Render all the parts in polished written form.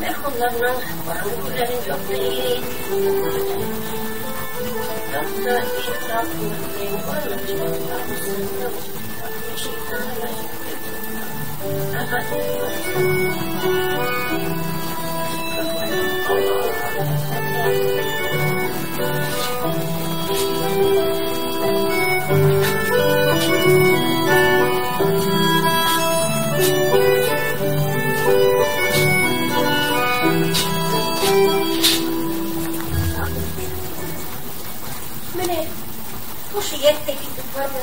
Мәрхүмнәрнең караңгы гүрләрен якты ит. Якты ит, Менә Хушият тә китеп барды.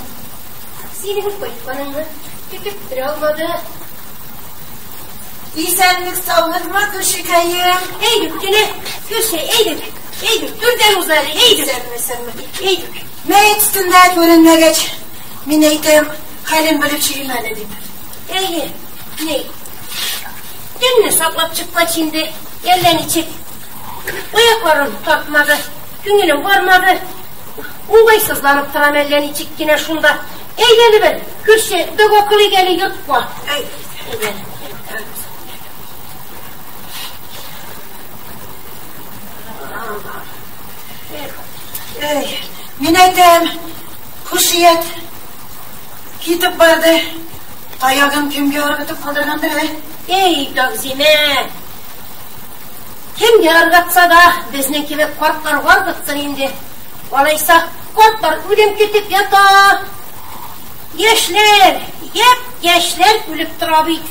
Синең кайтканыңны көтеп тора алмады. Исәнлек саулыкмы, күршекәем? Әйдүк кенә, күрше, әйдүк. Әйдүк, түрдән уз әле, әйдүк. Исәнме, исәнме. Әйдүк. Мәет өстендә күренмәгәч, мин әйтәм, хәлен белеп чыгыйм әле дип. Әйе, ни? Төнне саклап чыккач инде, әллә ничек. Аякларым тартмады, күңелем бармады. Уңайсызланып торам әллә ничек кенә шунда. Әйдә әле бер, күрше, дога кылыйк әле йортка. Әй, Әйдә. әй, мин әйтәм, Хушият китеп барды. Таягын кемгә ыргытып калдыргандыр, ә? Эй, Тәгъзимә! Кемгә ыргытса да, безнең кебек картларга ыргытсын инде. Алайса, картлар үлем көтеп ята. Яшьләр, япь-яшьләр үлеп тора бит.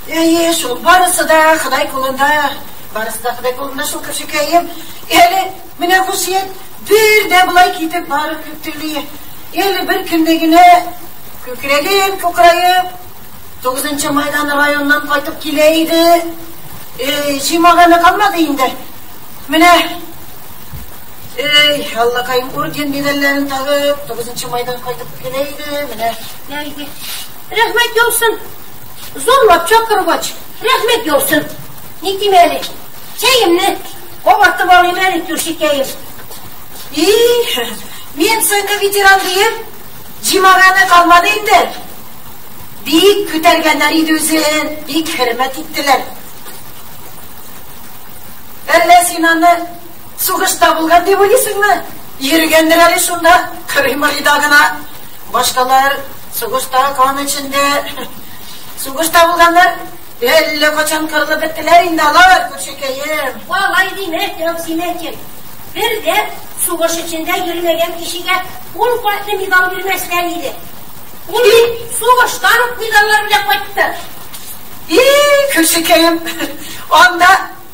Әйе, шул барысы да Ходай кулында. Барысы да Ходай кулында шул күршекәем. Әле менә Хушият бер дә болай китеп барып күптөрле. Әле бер көндә генә күкрәген кукраеп, 9 майдан районнан кайтып килә иде. Җыймаганы калмады инде. Менә Эй, Аллакайым, орден медальләрен тагып, 9 майдан кайтып килә иде. Менә Әйе. Рәхмәт яусын. Зурлап чакыргач, рәхмәт яусын. Ни дим әле? Чәемне кабартып алыйм әле, күршекәем. И, мин соңгы ветеран диеп, җыймаганы калмады инде. Бик күтәргәннәр иде үзен, бик хөрмәт иттеләр. Әллә син аны сугышта булган дип уйлыйсыңмы? Йөргәндер әле шунда, Кырый-мырыйда гына. Башкалар сугышта кан эчендә. Сугышта булганнар әллә кайчан кырылып беттеләр инде алар, күршекәем. Алай димә, Тәгъзимәкәй. Бер дә сугыш эчендә йөрмәгән кешегә ун катлы медаль бирмәсләр иде. Ул бит сугыштан ук медальләр белән кайтты. И, күршекәем, анда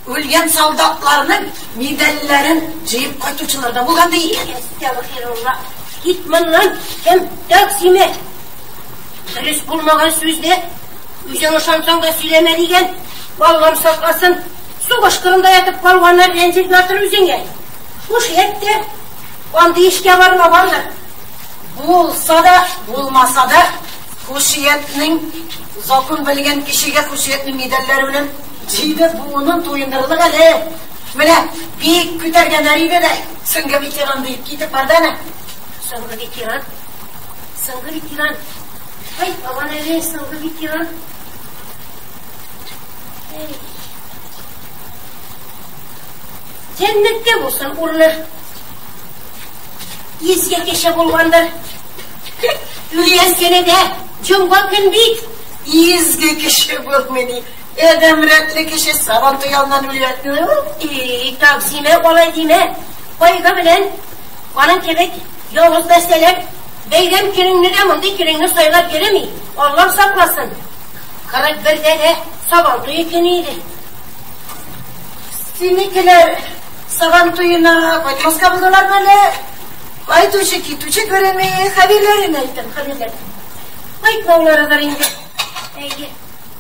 үлгән солдатларның медальләрен җыеп кайтучылар да булган ди икән. Әстәгъфирулла. Кит моннан, кем, Тәгъзимә. Дөрес булмаган сүзне үзең ышансаң да сөйләмә дигән. Аллам сакласын. Сугыш кырында ятып калганнар рәнҗеп ятыр үзеңә. Хушият тә андый эшкә бармагандыр. Булса да, булмаса да, Хушиятнең закон белгән кешегә Хушиятнең медальләре белән җиде буынын туендырырлык әле. Менә бик күтәргәннәр иде дә, соңгы ветеран дип китеп барды әнә. Соңгы ветеран. Соңгы ветеран. Ай, бабан әле соңгы ветеран. Эй. Җәннәттә булсын урыны. Изге кеше булгандыр. Үлгән көне дә җомга көн бит. Изге кеше булмыни. Адәм рәтле кеше Сабан туе алдыннан үлгән. Эй, Тәгъзимә, алай димә. Кайгы белән аның кебек явыз нәрсәләр бәйрәм көнеңне дә мондый көнеңне сайлап йөреми. Аллам сакласын. 41-дә дә Сабан туе көне иде. Синекеләр Сабан туена кайтмаска булдылармы әле? Кайтучы, китүче күренми, хәбәрләрен әйтәм, хәбәрләр. Кайтмауларыдыр инде. Әйе,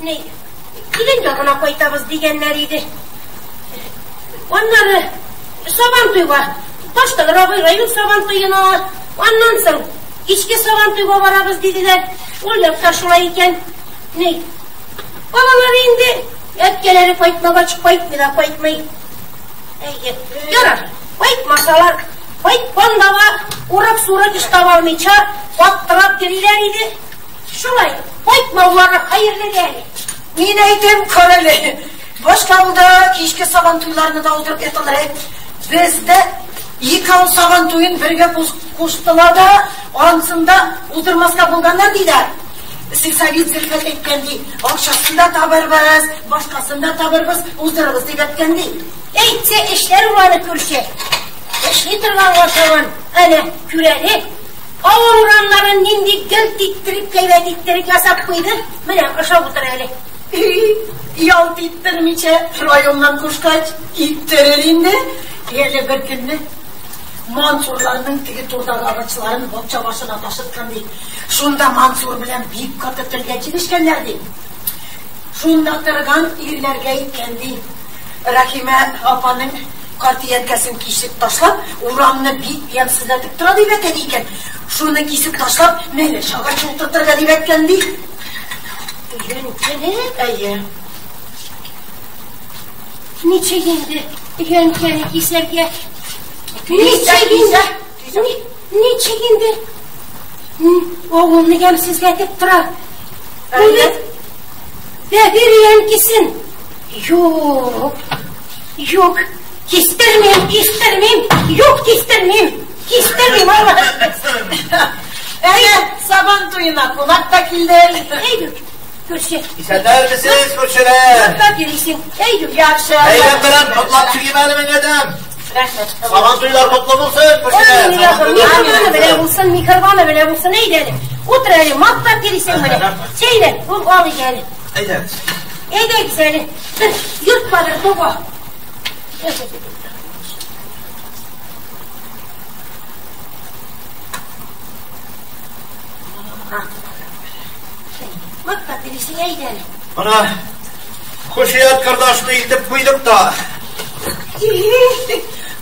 ни, килен ягына кайтабыз дигәннәр иде. Аннары Сабан туйга, Таштагыр абый район Сабан туена, аннан соң кичке Сабан туйга барабыз диделәр. Ул якта шулай икән. Ни, балалар инде әткәләре кайтмагач кайтмый да кайтмый. Әйе, ярар, кайтмасалар, кайтканда да урак-сурак эш таба алмыйча аптырап йөриләр иде. Шулай, кайтмаулары хәерле дә әле. Мин әйтәм, карале. Башка авылда кичке сабан туйларны да уздырып яталар. Бездә ике авыл сабан туен бергә куштылар да, анысын да уздырмаска булганнар ди дә. Сельсовет Зөлфәт әйткән ди, акчасын да табырбыз, башкасын да табырбыз, уздырырбыз дип әйткән ди. Әйтсә эшләр ул аны күрше. Эшли торган ашаган, әнә күрәле. Авыл урамнарын нинди гел иттереп, кәйбәт иттереп ясап куйды. Менә ашап утыр әле. Ялт иттермичә районнан кушкач, иттерер инде. Әле бер көнне Мансурларның теге турдагы агачларын бакча башына ташыткан ди. Шунда Мансур белән бик каты телгә килешкәннәр ди. Шунда торган ирләргә әйткән ди. Рәхимә апаның картиянкәсен кисеп ташлап, урамны бик ямьсезләтеп тора дип әйтә икән. Шуны кисеп ташлап, мәләш агачы утыртырга дип әйткән ди. Йөнкәне? Әйе. Ничек инде йөнкәне кисәргә? Ничек инде? Ничек инде? Авылны ямьсезләтеп тора. Ул бит бәбир йөнкесен. Юк, юк, кистермим, кистермим, юк, кистермим, кистермим, Алла. Әнә, сабан туена кунак та килде. Әйдүк, күрше. Исәннәрмесез, күршеләр? Мактап йөрисең. Әйдүк. Яхшы. Бәйрәм белән котлап чыгыйм әле мин адәм. Рәхмәт. Сабан туйлар котлы булсын, күршеләр. Ой, Микробаны белә булсын, микробаны белә булсын, әйдә әле. Утыр әле, мактап йөрисең менә. Әйдә, ул ал әле. Әйдә. Әйдәгез әле. Бер йортма бер дога. Мактап йөрисең, әйдә әле. Ана, Хушият kardeşini илтеп куйдык та.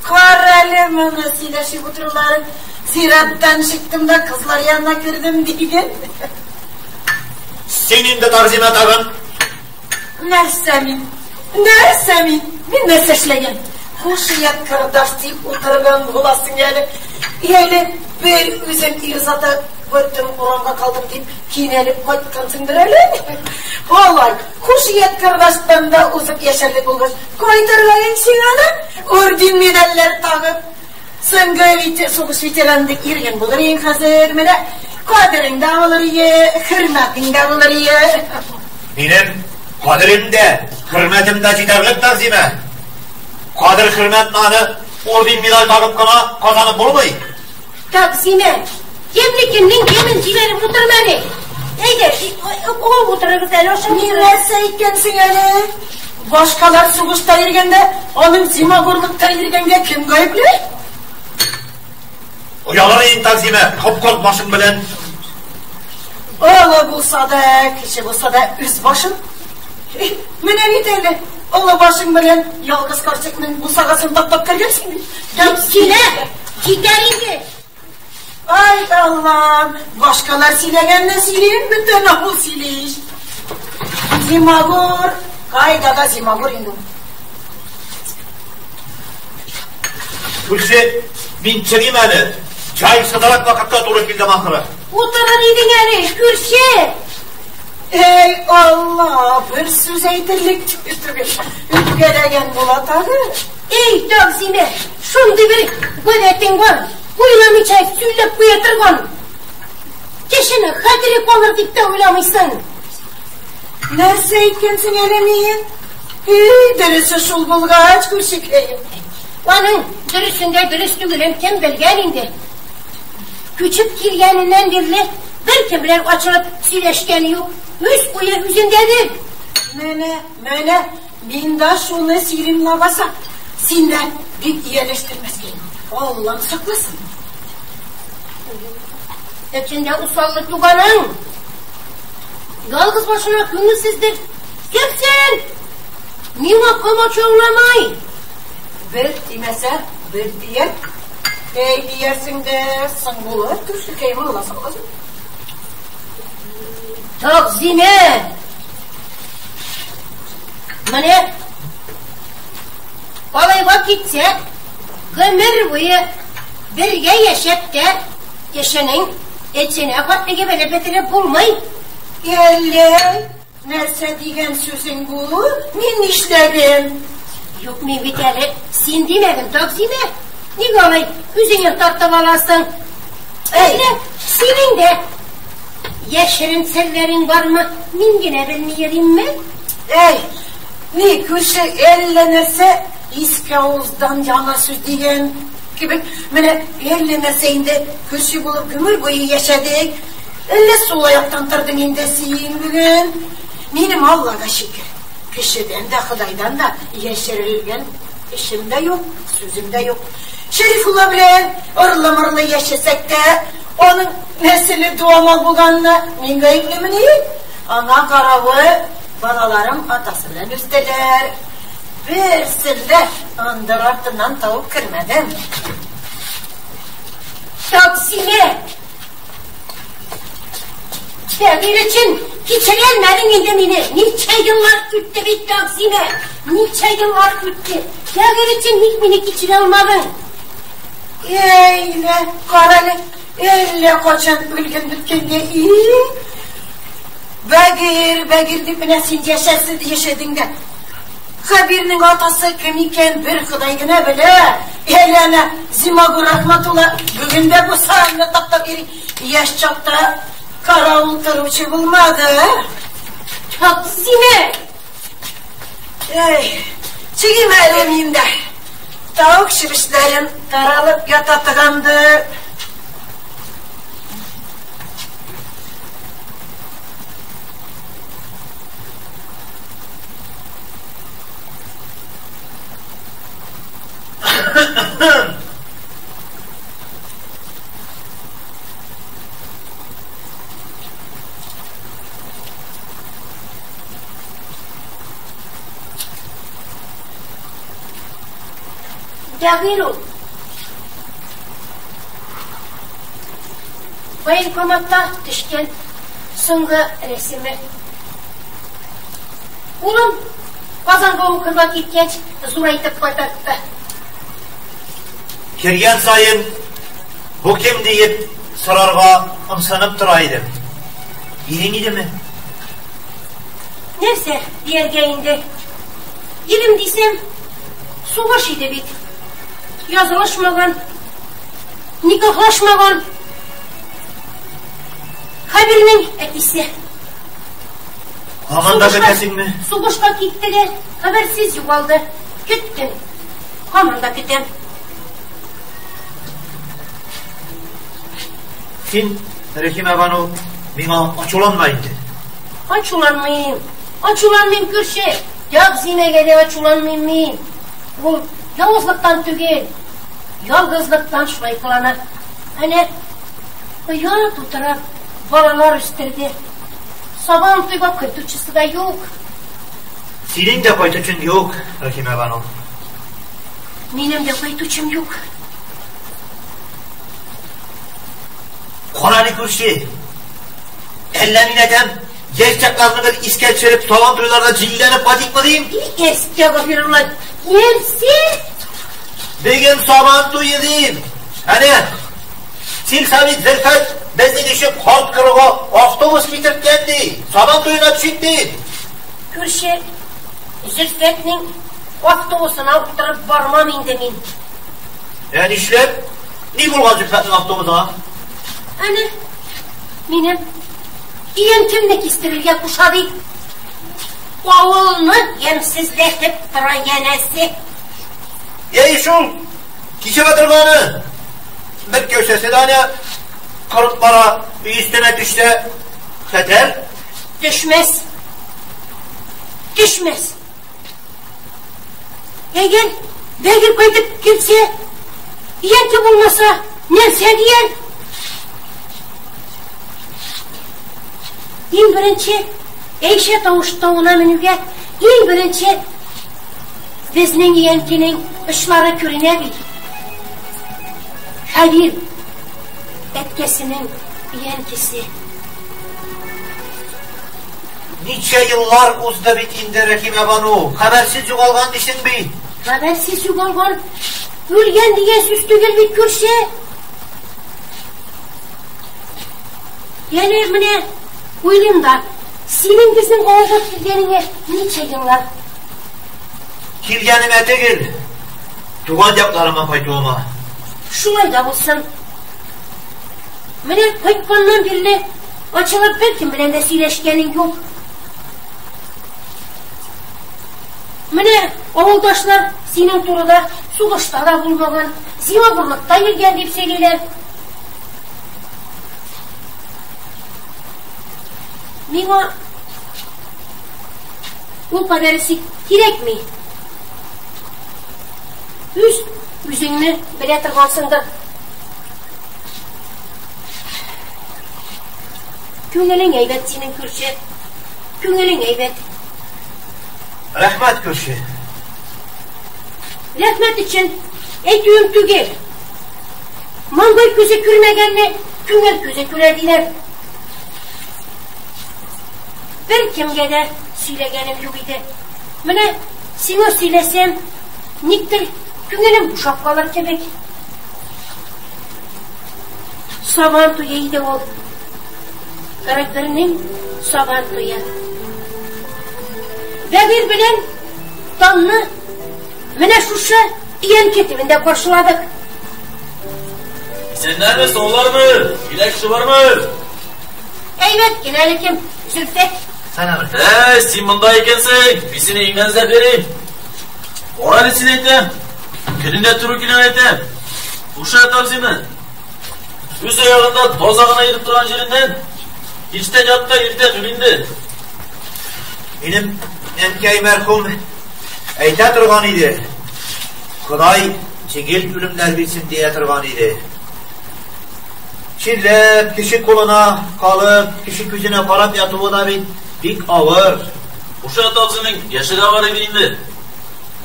Кара әле моны сөйләшеп утыруларын. Зираттан чыктым да кызлар янына кердем диген. Син инде Тәгъзимә тагын. Нәрсә мин? Нәрсә мин? Мин нәрсә эшләгән? Хушият кордаш дип утырган буласың әле. Әле бер үзем ир заты бөтен урамга калдым дип кинәлеп кайткансыңдыр әле. Алай, Хушият кордаштан да узып яшәрлек булгач, кайтырга син аны орден медальләр тагып. Соңгы сугыш ветераны дип йөргән булыр иң хәзер менә. Кадерең дә булыр ие, хөрмәтең дә булыр ие. Минем кадерем дә, хөрмәтем дә җитәрлек Тәгъзимә. Кадер хөрмәтне аны орден медаль тагып кына казанып булмый. Тәгъзимә, кемнекенең кемен җибәреп утырма әле. Әйдә, ул утырыгыз әле, ашап Ни нәрсә әйткәнсең әле? Башкалар сугышта йөргәндә, аның зимагурлыкта йөргәнгә кем гаепле? Оялыр инде Тәгъзимә, кап-карт башың белән. Олы булса да, кече булса да үз башың. Менә бит әле, олы башың белән ялгыз карчыкның бусагасын таптап кергәнсең бит. Тәгъзимә, җитәр инде. Ай Аллам, башкалар сөйләгәнне сөйлим, бөтен авыл сөйли. Зимагур, кайда да зимагур инде. Күрше, мин чыгыйм әле. Чай сыдырак вакытка туры килдем ахыры. Утырыр идең әле, күрше. Ey Алла, бер сүз әйтерлек түгел. Үпкәләгән була тагы. Ey Тәгъзимә, шундый бер гадәтең бар. Уйламыйча сөйләп куя торган. Кешене хәтере калыр дип тә уйламыйсың. Нәрсә әйткәнсең әле мин? Ey, дөресе шул булгач, күршекәем. Аның дөресендә дөрес түгелен кем белгән инде? Күчеп килгәненнән бирле беркем белән ачылып сөйләшкәне юк. Үз уе үзендәдер. Менә, менә, мин дә шуны сөйлим лабаса. Син дә бик ияләштермәскә. Аллам сакласын. Эчендә усаллык туганың. Ялгыз башына күңелсездер. Кем син? Миңа комачауламай. Бер тимәсә, бер тияр. Ey диярсең дә, соң булыр, күршекәем, Алла сакласын. Тәгъзимә! Менә алайга китсә, гомер буе бергә яшәп тә кешенең эченә хәтлеге белеп бетереп булмый. Әллә, Нәрсә дигән сүзең бу? Мин нишләдем? Юк, мин бит әле син димәдем, Тәгъзимә. Ник алай үзеңә тартып аласың? Әллә синең дә яшерен серләрең бармы? Мин генә белми йөримме? Әй, ни күрше, әллә нәрсә иске авыздан яңа сүз дигән кебек, менә әллә нәрсә инде күрше булып гомер буе яшәдек. Әллә сул аяктан тордың инде син бүген? Минем Аллага шөкер, кешедән дә, Ходайдан да яшерелгән эшем дә юк, сүзем дә юк. Шәрифулла белән ырлы-мырлы яшәсәк тә, аның нәселе дуамал булганына мин гаеплемени? Аңа каравы балаларым атасы белән үстеләр. Берсен дә ындыр артыннан тавып кермәдем. Тәгъзимә! Тәгъбир өчен кичерәлмәдең инде мине. Ничә еллар үтте бит, Тәгъзимә. Ничә еллар үтте. Тәгъбир өчен ник мине кичерә алмадың? Әй, лә, карале, әллә кайчан үлгән беткәнгә. И? Бәгир, Бәгир дип менә син яшәсен яшәдең дә. Хәбирнең атасы кем икән бер Ходай гына белә. Әле әнә Зимагур Рахматулла бүген дә бу сарайны таптап йөри. Яшь чакта каравыл торучы булмады. Тәгъзимә! Әй, чыгыйм әле мин дә. Тавык чебешләрем таралып ята торгандыр. Бәгыйрь ул. Военкоматта төшкән соңгы рәсеме. Улым Казанга укырга киткәч, зурайтып кайтартты. Кергән саен бу кем диеп сорарга ымсынып тора идем. Ирең идеме? Нәрсә дияргә инде? Ирем дисәм, сугыш иде бит. Язылышмаган, никахлашмаган. Хәбирнең әтисе. Һаман да көтәсеңме? Сугышка китте дә, хәбәрсез югалды. Көттем. Һаман да көтәм. Син, Рәхимә Бану, миңа ачуланма инде. Ачуланмыйм. Ачуланмыйм, күрше. Тәгъзимәгә дә ачуланмыйм мин. Ул явызлыктан түгел, ялгызлыктан шулай кылана. Әнә оя тутырып балалар үстерде. Сабан туйга кайтучысы да юк. Синең дә кайтучың юк, Рәхимә Бану. Минем дә кайтучым юк. Карале күрше. Әллә мин әйтәм, яшь чакларны бер искә төшереп, сабан туйларда җилләнеп кайтыйкмы дим? Әстәгъфирулла. Нәрсә? Бүген сабан туе дим. Әнә, сельсовет Зөлфәт безнең өчен карт кырыга автобус китерткән ди. Сабан туена төшик ди. Күрше Зөлфәтнең автобусына утырып бармам инде мин. Ә нишләп? Ни булган Зөлфәтнең автобусына? Әнә, минем өянкемне кистерергә куша бит. Авылны ямьсезләтеп тора янәсе. Ей шул, кисеп торганы. Бер кәүсәсе дә әнә кырып бара, өй өстенә төшсә, хәтәр. Төшмәс. Төшмәс. Әгәр Бәгир кайтып килсә, өянке булмаса, нәрсә дияр? Иң беренче Әйшә тавыш тавына менүгә, иң беренче безнең өянкенең очлары күренә бит. Хәбир әткәсенең өянкесе. Ничә еллар узды бит инде, Рәхимә Бану. Хәбәрсез югалган дисең бит. Хәбәрсез югалган, үлгән дигән сүз түгел бит, күрше. Әле менә уйлыйм да, Синең безнең авылга килгәнеңә ничә еллар? Килгәнемә түгел, туган якларыма кайтуыма. Шулай да булсын. Менә кайтканнан бирле ачылып беркем белән дә сөйләшкәнең юк. Менә авылдашлар синең турыда сугышта да булмаган, зимагурлыкта йөргән дип сөйлиләр. Миңа ул кадәресе кирәкми. Үз үзеңне белә торгансыңдыр. Күңелең әйбәт синең, күрше. Күңелең әйбәт. Рәхмәт, күрше. Рәхмәт өчен әйтүем түгел. Маңгай күзе күрмәгәнне күңел күзе күрә диләр. Бер кемгә дә сөйләгәнем юк иде. Менә сиңа сөйләсәм, никтер күңелем бушап калыр кебек. Сабан туе иде ул. 41-нең Сабан туе. Бәгир белән Танны менә шушы өянке төбендә каршыладык. Исәннәрме, саулармы? Килә кеше бармы? Әйбәт кенә әле кем? Зөлфәт. Сәлам. Әй, син монда икәнсең. Мин сине иңнән эзләп йөрим. Кара әле син әйтәм. Көнендә туры килгән әйтәм. Хуша абзыйны. Үз аягында таза гына йөреп торган җиреннән кичтән ят та иртән үл инде. Минем әнкәй мәрхүм әйтә торган иде. Ходай җиңел үлемнәр бирсен дия торган иде. Чирләп, кеше кулына калып, кеше күзенә карап ятуы да бит бик авыр. Хушат абзыйның яше дә бар иде инде.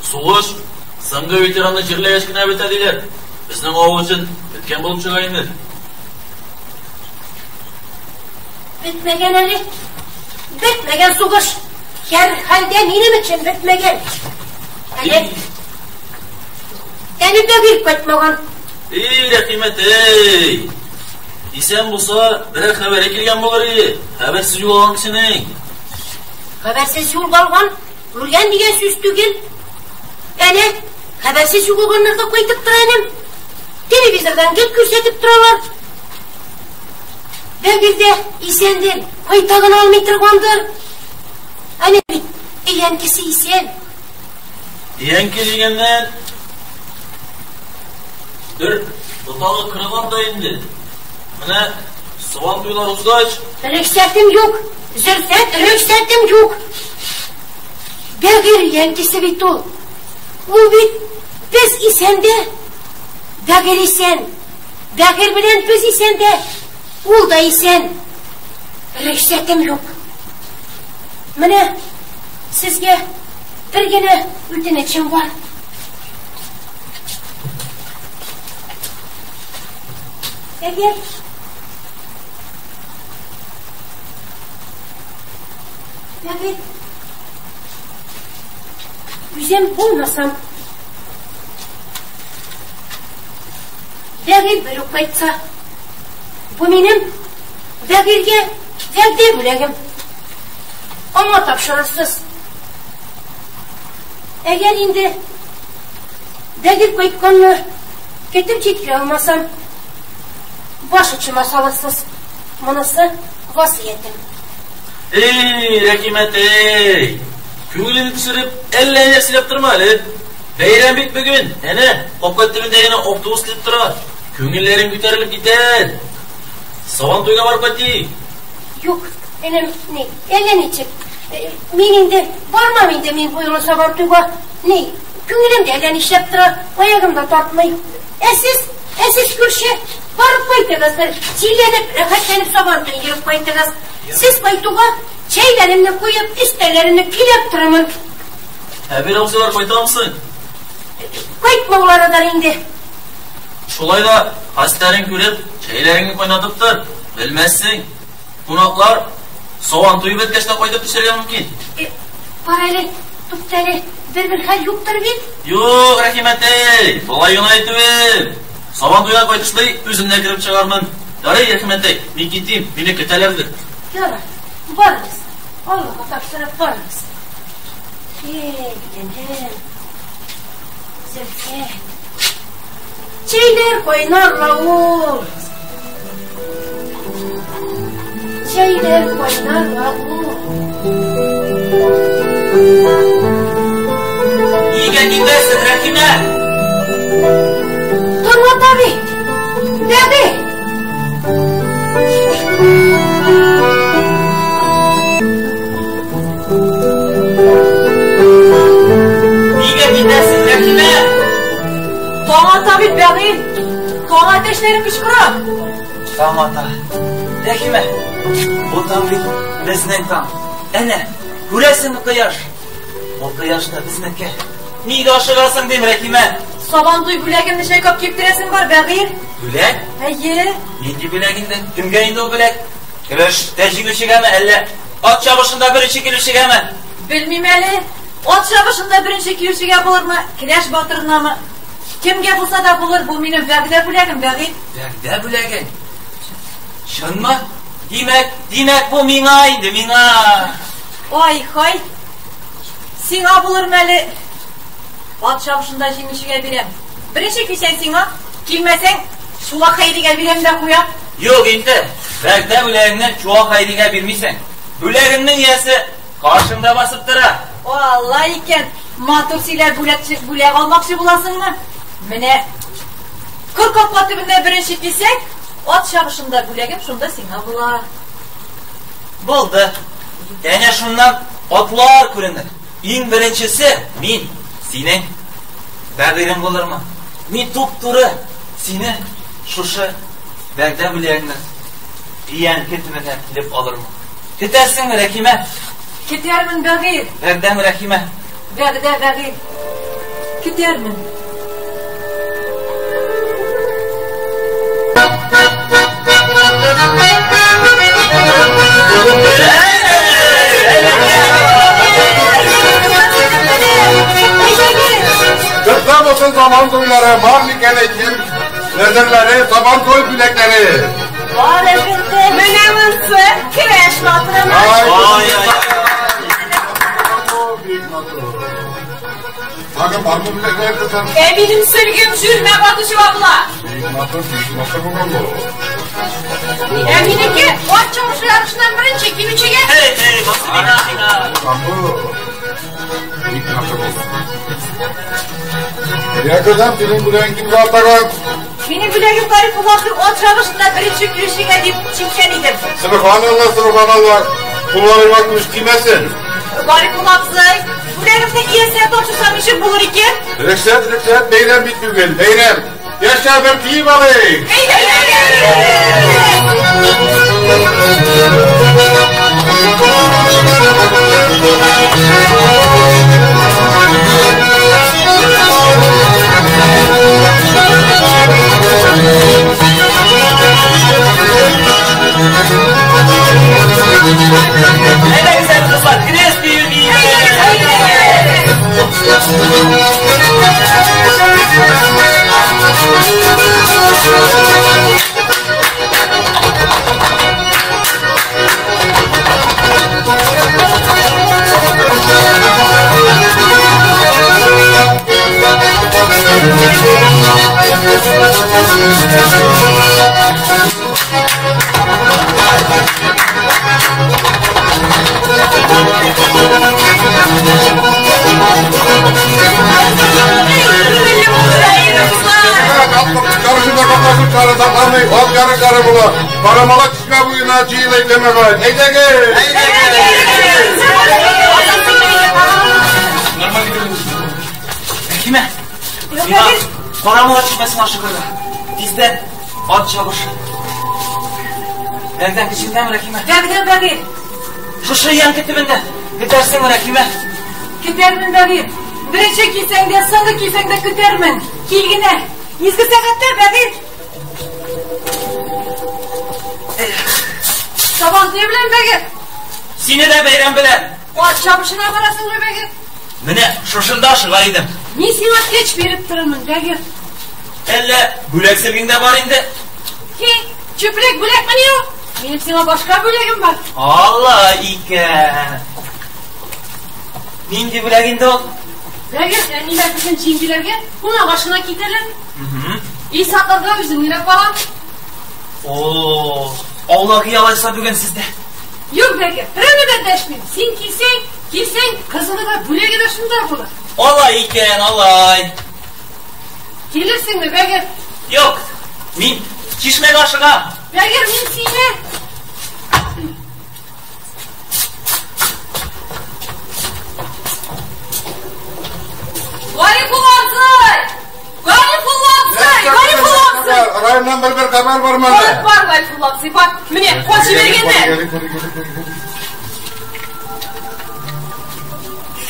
Сугыш соңгы ветеранны җирләгәч кенә бетә диләр. Безнең авыл өчен беткән булып чыга инде. Бетмәгән әле. Бетмәгән сугыш. Һәрхәлдә минем өчен бетмәгән. Әле әле Бәгир кайтмаган. Эй, Рәхимәт, эй! Исән булса, берәр хәбәре килгән булыр иде. Хәбәрсез югалган кешенең. Хәбәрсез югалган, үлгән дигән сүз түгел. Әнә, хәбәрсез югалганнар да кайтып тора энем. Телевизордан гел күрсәтеп торалар. Бәгир дә исәндер, кайта гына алмый торгандыр. Әнә бит, өянкесе исән. Өянке дигәннән бер ботагы кырылган да инде. Менә сабан туйлар узгач, Рөхсәтем юк, Зөлфәт, рөхсәтем юк. Бәгир өянкесе бит ул. Ул бит без исәндә, Бәгир исән. Бәгир белән без исәндә, ул да исән. Рөхсәтем юк. Менә сезгә бер генә үтенечем бар. Әгәр Бәгир үзем булмасам, Бәгир бер үк кайтса, бу минем Бәгиргә вәгъдә бүләгем. Аңа тапшырырсыз. Әгәр инде Бәгир кайтканны көтеп җиткерә алмасам, баш очыма салырсыз. Монысы васыятем. Эй, Рәхимәт, эй! Күңелеңне төшереп, әллә ниләр сөйләп торма әле. Бәйрәм бит бүген. Әнә, капка төбендә генә автобус килеп тора. Күңелләрең күтәрелеп китәр. Сабан туйга барып кайтыйк. Юк, энем, ни, әллә ничек. Мин инде бармам инде мин бу юлы Сабан туйга. Ни, күңелем дә әллә нишләп тора, аягым да тартмый. Ә сез, ә сез күрше, барып кайтыгыз бер, җилләнеп, рәхәтләнеп Сабан туен йөреп кайтыгыз. Сез кайтуга чәйләремне куеп, өстәлләремне көйләп торырмын. Әбил абзыйлар кайтамы соң? Кайтмауларыдыр инде. Шулай да хәстәрен күреп, чәйләреңне кайнатып тор. Белмәссең, кунаклар Сабан туе беткәч тә кайтып төшәргә мөмкин. Бар әле, тукта әле, бер-бер хәл юктыр бит? Юк, Рәхимәтәй, болай гына әйтүем. Сабан туйга кайтышлый үзем дә кереп чыгармын. Ярый, Рәхимәтәй, мин китим, мине көтәләрдер. Ярар, барыгыз. Аллага тапшырып барыгыз. Эй, энем. Зөлфәт. Чәйләр кайнар ла ул. Чәйләр кайнар ла ул. Нигә китәсең, Рәхимә? Торма бит. Бәби. Нигә китәсең, Рәхимә? Таң ата бит, Бәгыйль. Таң әтәчләре кычкыра. Таң ата. Рәхимә, бу таң бит безнең таң. Әнә, күрәсеңме кояш? Бу кояш та безнеке. Нигә ашыгасың дим, Рәхимә? Сабантуй бүләгемне чайкап киптерәсең бар, Бәгыйль. Бүләк? Әйе. Нинди бүләк инде? Кемгә инде ул бүләк? Көрәштә җиңүчегәме, әллә ат чабышында беренче килүчегәме? Белмим әле. Ат чабышында беренче килүчегә булырмы, келәш батырынамы? Кемгә булса да булыр, бу минем вәгъдә бүләгем, Бәгыйль. Вәгъдә бүләге? Чынмы? Димәк, димәк бу миңа инде, миңа. Ай, хай. Сиңа булырмы әле? Ат чабышында җиңүчегә бирәм. Беренче килсәң сиңа, килмәсәң, Чулак Хәйригә бирәм дә куям. Юк инде, вәгъдә бүләгеңне Чулак Хәйригә бирмисең. Бүләгеңнең иясе каршыңда басып тора. Алла икән, матур сөйләп бүләк алмакчы буласыңмы? Менә кыр капка төбендә беренче килсәң, ат чабышында бүләгем шунда сиңа була. Булды. Әнә шуннан атлар күренер. Иң беренчесе мин, синең бәгыйрең булырмы? Мин туп-туры сине шушы вәгъдә бүләгеңне өянке төбенә килеп алырмын. Көтәрсеңме, Рәхимә? Көтәрмен, Бәгыйль. Вәгъдәме, Рәхимә? Вәгъдә, Бәгыйль. Көтәрмен. Kıtla olsun zaman toyları, var mı әйтим, нәзерләре, сабан туй бүләкләре. Бар әлбәттә. Менә монысы көрәш батырына. Ay, Ай, ай, Бик матур. Тагын бармы бүләкләр кызым? Ә минем сөлгем җүрмә батышева була. Бик матур, бик матур булган бу. Ә минеке ат чабышы ярышыннан беренче килүчегә. Эй, эй, басы миңа, миңа. Булган бу. Бик матур булган. Я кызым, синең бүләгең кемгә атаган? Минем бүләгем Гарифулла абзый ат чабышында беренче килүчегә дип чиккән идем. Субханалла, субханалла. Кулларыма күз тимәсен. Гарифулла абзый, бүләгемне иясенә тапшырсам ничек булыр икән? Рөхсәт, рөхсәт, бәйрәм бит бүген, бәйрәм. Яшә бер киеп алыйк. Әйдә, гүзәл кызлар, крест бию Karışında kaplasın çare saklanmayı, ot yarışları bula. Karamala çişme buyuna çiğil ekleme var. Eyde gel! Рәхимә, миңа карамала чишмәсен ашыгырга. Тиздән ат чабышы. Вәгъдәң көчендәме, Рәхимә? Вәгъдә, Бәгыйль. Шушы өянке төбендә көтәрсеңме, Рәхимә? Көтәрмен, Бәгыйль. Беренче килсәң дә, соңгы килсәң дә көтәрмен. Кил генә. Изге сәгатьтә, Бәгыйль. Сабан туе белән, Бәгыйль. Сине дә бәйрәм белән. Ат чабышына барасыңмы, Бәгыйль? Менә шушында ашыга идем. Мин сиңа көч биреп торырмын, Бәгыйль. Әллә бүләк сөлгең дә бар инде? Хи, чүпрәк бүләкмени ул? Минем сиңа башка бүләгем бар. Алла икән. Нинди бүләк инде ул? Бәгер, әниләр безнең җиңгиләргә кунак ашына китәләр. И сакларга үзем генә калам. О, аулак өй алайса бүген сездә. Юк, Бәгер, берәүне дә дәшмим. Син килсәң, килсәң, кызыгы да, бүләге дә шунда булыр. Алай икән, алай. Килерсеңме, Бәгер? Юк, мин чишмәгә ашыгам. Бәгер, мин сине... Гарифулла абзый! Гарифулла абзый! Гарифулла абзый! Районнан бер-бер хәбәр бармы Бар, әллә? бар, Гарифулла абзый, бар. Менә, кул җибәргәннәр.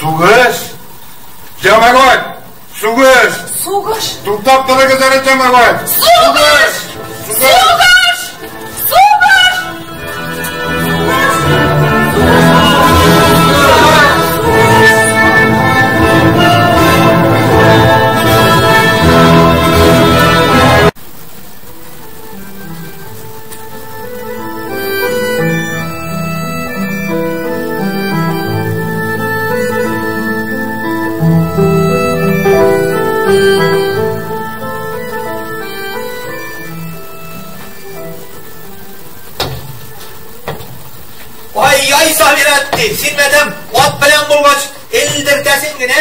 Сугыш! Җәмәгать! Сугыш! Сугыш! Туктап торыгыз әле, җәмәгать! Сугыш! Сугыш! Сугыш! Сугыш! Ай-яй, Сабирәтти, син мәдәм ат белән булгач, элдертәсең генә.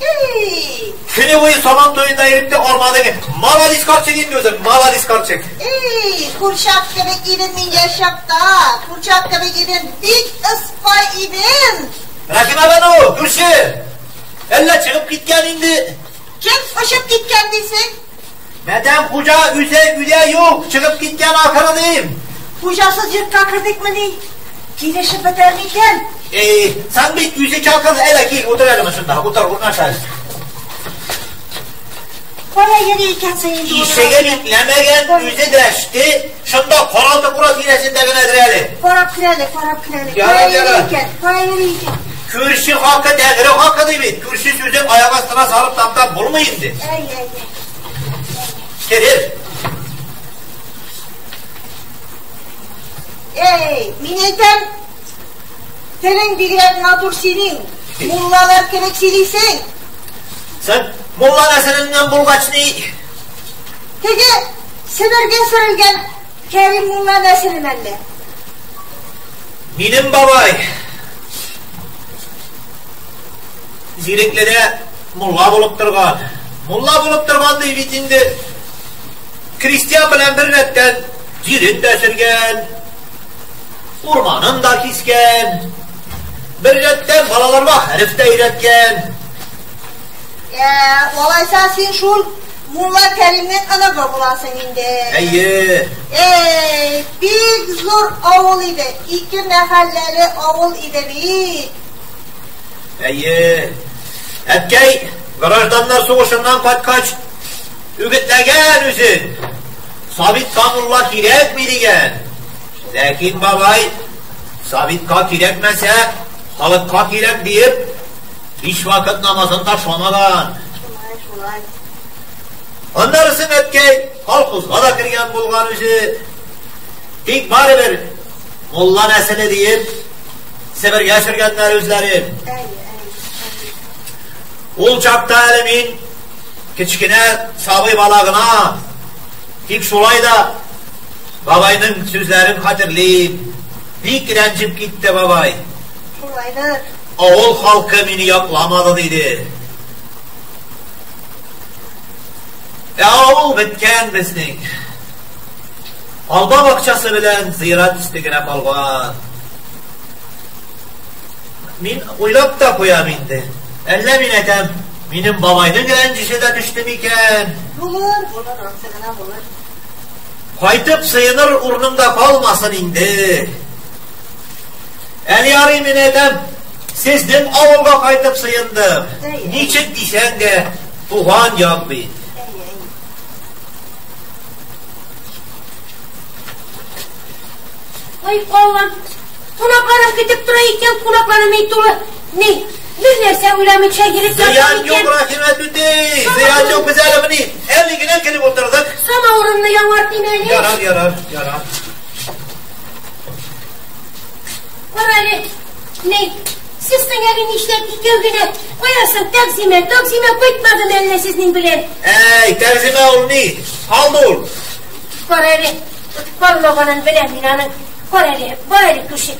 Эй, Көне буе сабан туенда йөреп тә армадың. Молодец карчык инде үзең, молодец карчык. эй, курчак кебек идем мин яшь чакта. Курчак кебек идем, бик ыспай идем. Рәхимә бану, күрше. Әллә чыгып киткән инде. Кем очып киткән дисең? Мәдәм хуҗа үзе өйдә юк, чыгып киткән ахыры дим. Хуҗасыз йортка кердекмени? Килешеп бетәр микән? Эй, син бит үзе чакыр, әйдә кил, утыр әле шунда, утыр, урнаш әле. Кая йөри икәнсең инде ул? Ишеген бикләмәгән, үзе дәште, шунда каралты кура тирәсендә генәдер әле. Карап керәле, карап керәле. Ярар, Кая йөри ярар. икән? Кая йөри икән? Күрше хакы, тәңре хакы ди бит. Күрше сүзен аяк астына салып таптап булмый инде. Әй, әй, әй. Керер. Эй, мин әйтәм, телең бигрәк матур синең. Муллалар кебек сөйлисең. Син мулла нәселеннән булгач ни? Теге Себергә сөрелгән Кәрим мулла нәселе мәллә? Минем бабай Зирекледә мулла булып торган. Мулла булып торган ди бит инде. Крестьян белән бер рәттән җирен дә сөргән, урманын да кискән. Бер рәттән балаларга хәреф тә өйрәткән. Ә, алайса син шул мулла Кәримнең оныгы буласың инде. Әйе. Эй, бик зур авыл иде. Ике мәхәлләле авыл иде бит. Әйе. Әткәй гражданнар сугышыннан кайткач үгетләгән үзен. Советка мулла кирәкми дигән. Ләкин бабай советка кирәкмәсә, халыкка кирәк диеп, биш вакыт намазын ташламаган. Шулай, шулай. Аннарысын әткәй колхозга да кергән булган үзе. Тик барыбер мулла нәселе диеп Себергә сөргәннәр үзләрен. Әй, әй. Ул чакта әле мин кечкенә сабый бала гына. Тик шулай да бабайның сүзләрен хәтерлим. Бик рәнҗеп китте бабай. Шулайдыр. Авыл халкы мине якламады диде. Ә авыл беткән безнең. Алма бакчасы белән зират өсте генә калган. Мин уйлап та куям инде. Әллә мин әйтәм, минем бабайның рәнҗеше дә төште микән? Булыр, булыр, ансы гына булыр. Кайтып сыеныр урыным да калмасын инде. Әле ярый мин әйтәм, сезнең авылга кайтып сыендым. Әй, әй. Ничек дисәң дә, туган як бит. Әй, әй. Ай, Аллам, кунакларым көтеп тора икән, кунакларым өй тулы. Ни, бер нәрсә уйламыйча йөреп Зыян ятам юк, икән. Рәхимә түтей, зыян юк, без әле менә әле генә килеп утырдык. Самавырымны яңартыйм әле. Ярар, ярар, ярар. Кара әле, ни, сез соң әле нишләп икәү генә? Кая соң Тәгъзимә? Тәгъзимә кайтмадымы әллә сезнең белән? Әй, Тәгъзимә ул ни? Калды ул. Кара әле, калмаганын беләм мин аның. Кара әле, бар әле күрше.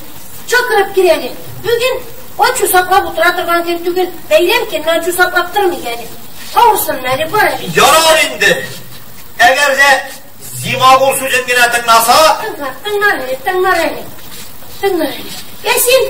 Чакырып кер әле. Бүген ачу саклап утыра торган көн түгел, бәйрәм көнне ачу саклап тормыйк әле. Авырсын әле, бар әле. Ярар инде. Әгәр дә Зимагул сүзен генә тыңласа... Тыңлар, тыңлар әле, тыңлар әле. Тыңлар әле. Ә син,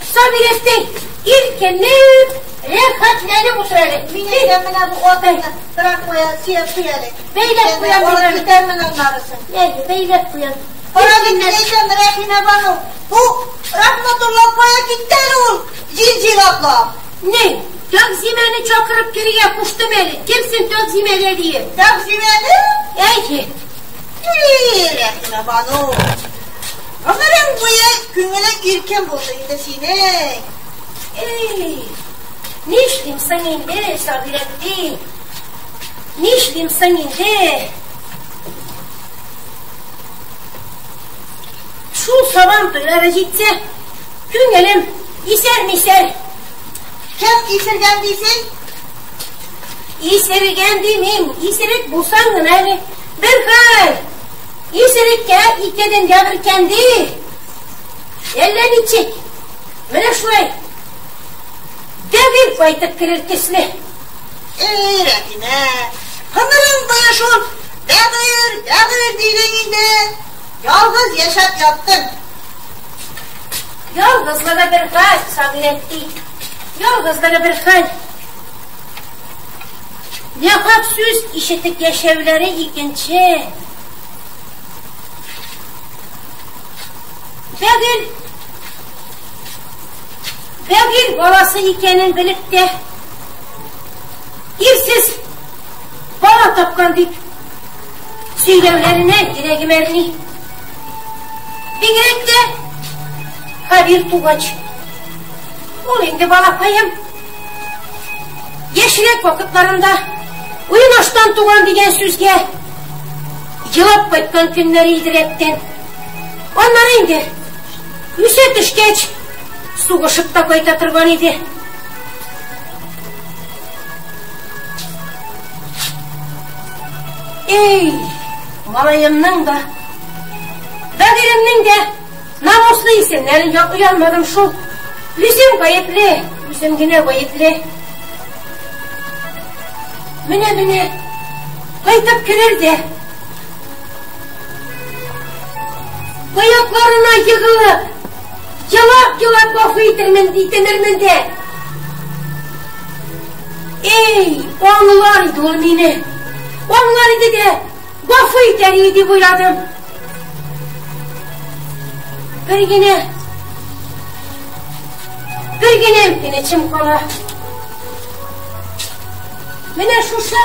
Сабирәттәй, иркенләп, рәхәтләнеп утыр әле. Мин әйтәм, менә бу атыңны трамвая сөяп куй әле. Бәйләп куям мин Алып аны. китәрмен аннарысын. Әйе, бәйләп куям. Кара мин әйтәм, Рәхимә Бану, бу Рәхмәтулла кая китте әле ул? Җил-җил атлап. Ни, Тәгъзимәне чакырып керергә куштым әле. Килсен Тәгъзимәгә диеп. Тәгъзимәне? Әйе. Эй, Рәхимә Бану. Гомерең буе күңелең иркен булды инде синең. Эй, нишлим соң инде, Сабирәтти? Нишлим соң инде? Шул сабан туйлары җитсә, күңелем исәр-мисәр. Кем исергән дисең? Исергән димим, исерек булсаң гына әле. Бер хәл. Исереккә ике дөнья бер кәнди. Әллә ничек. Менә шулай. Дәвир кайтып керер төсле. Эй, Рәхимә, гомерең буе шул бәгырь, бәгырь дидең инде. Ялгыз яшәп яттың. Ялгызлыгы бер хәл, Сабирәтти. Ялгызлыгы бер хәл. Нахак сүз ишетеп яшәүләре икенче. Бәгел, бәгел баласы икәнен белеп тә, ирсез бала тапкан дип сөйләүләренә йөрәгем әрни. Бигрәк тә Хәбир тугач. Ул инде балакаем. Яшьрәк вакытларында уен аштан туган дигән сүзгә елап кайткан көннәре иде рәттән. Аннары инде үсә төшкәч сугышып та кайта торган иде. Эй, малаемның да, Бәгыремнең дә намуслы исемнәрен яклый алмадым шул. Үзем гаепле, үзем генә гаепле. Менә-менә кайтып керер дә. Аякларына егылып, елап-елап гафу итермен, итенермен дә. Эй, аңлар иде ул мине. Аңлар иде дә, гафу итәр иде дип уйладым. Бер генә, бер генә үкенечем кала. Менә шушы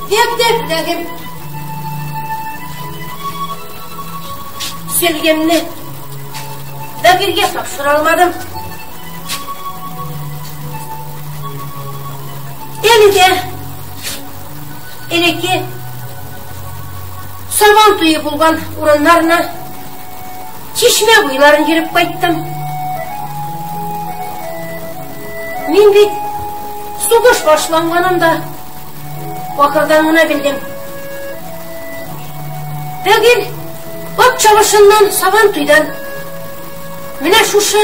вәгъдә бүләгем. Сөлгемне Бәкиргә тапшыра алмадым. Әле дә элекке сабан туе булган урыннарны, чишмә буйларын йөреп кайттым. Мин бит сугыш башланганын да ахырдан гына белдем. Бәгир ат чабышыннан сабан туйдан менә шушы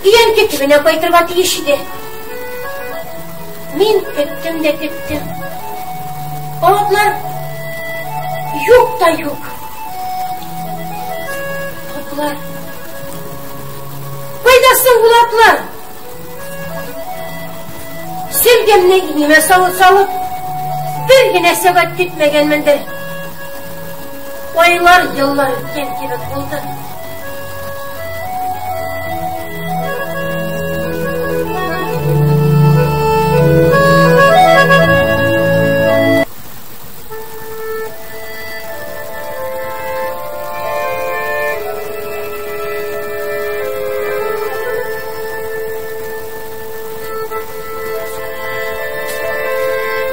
өянке төбенә кайтырга тиеш иде. Мин көттем дә көттем. Атлар юк та юк. Атлар. Кайда соң ул атлар? Сөлгемне иңемә салып салып, бер генә сәгать көтмәгәнмендер. Айлар, еллар үткән кебек булды.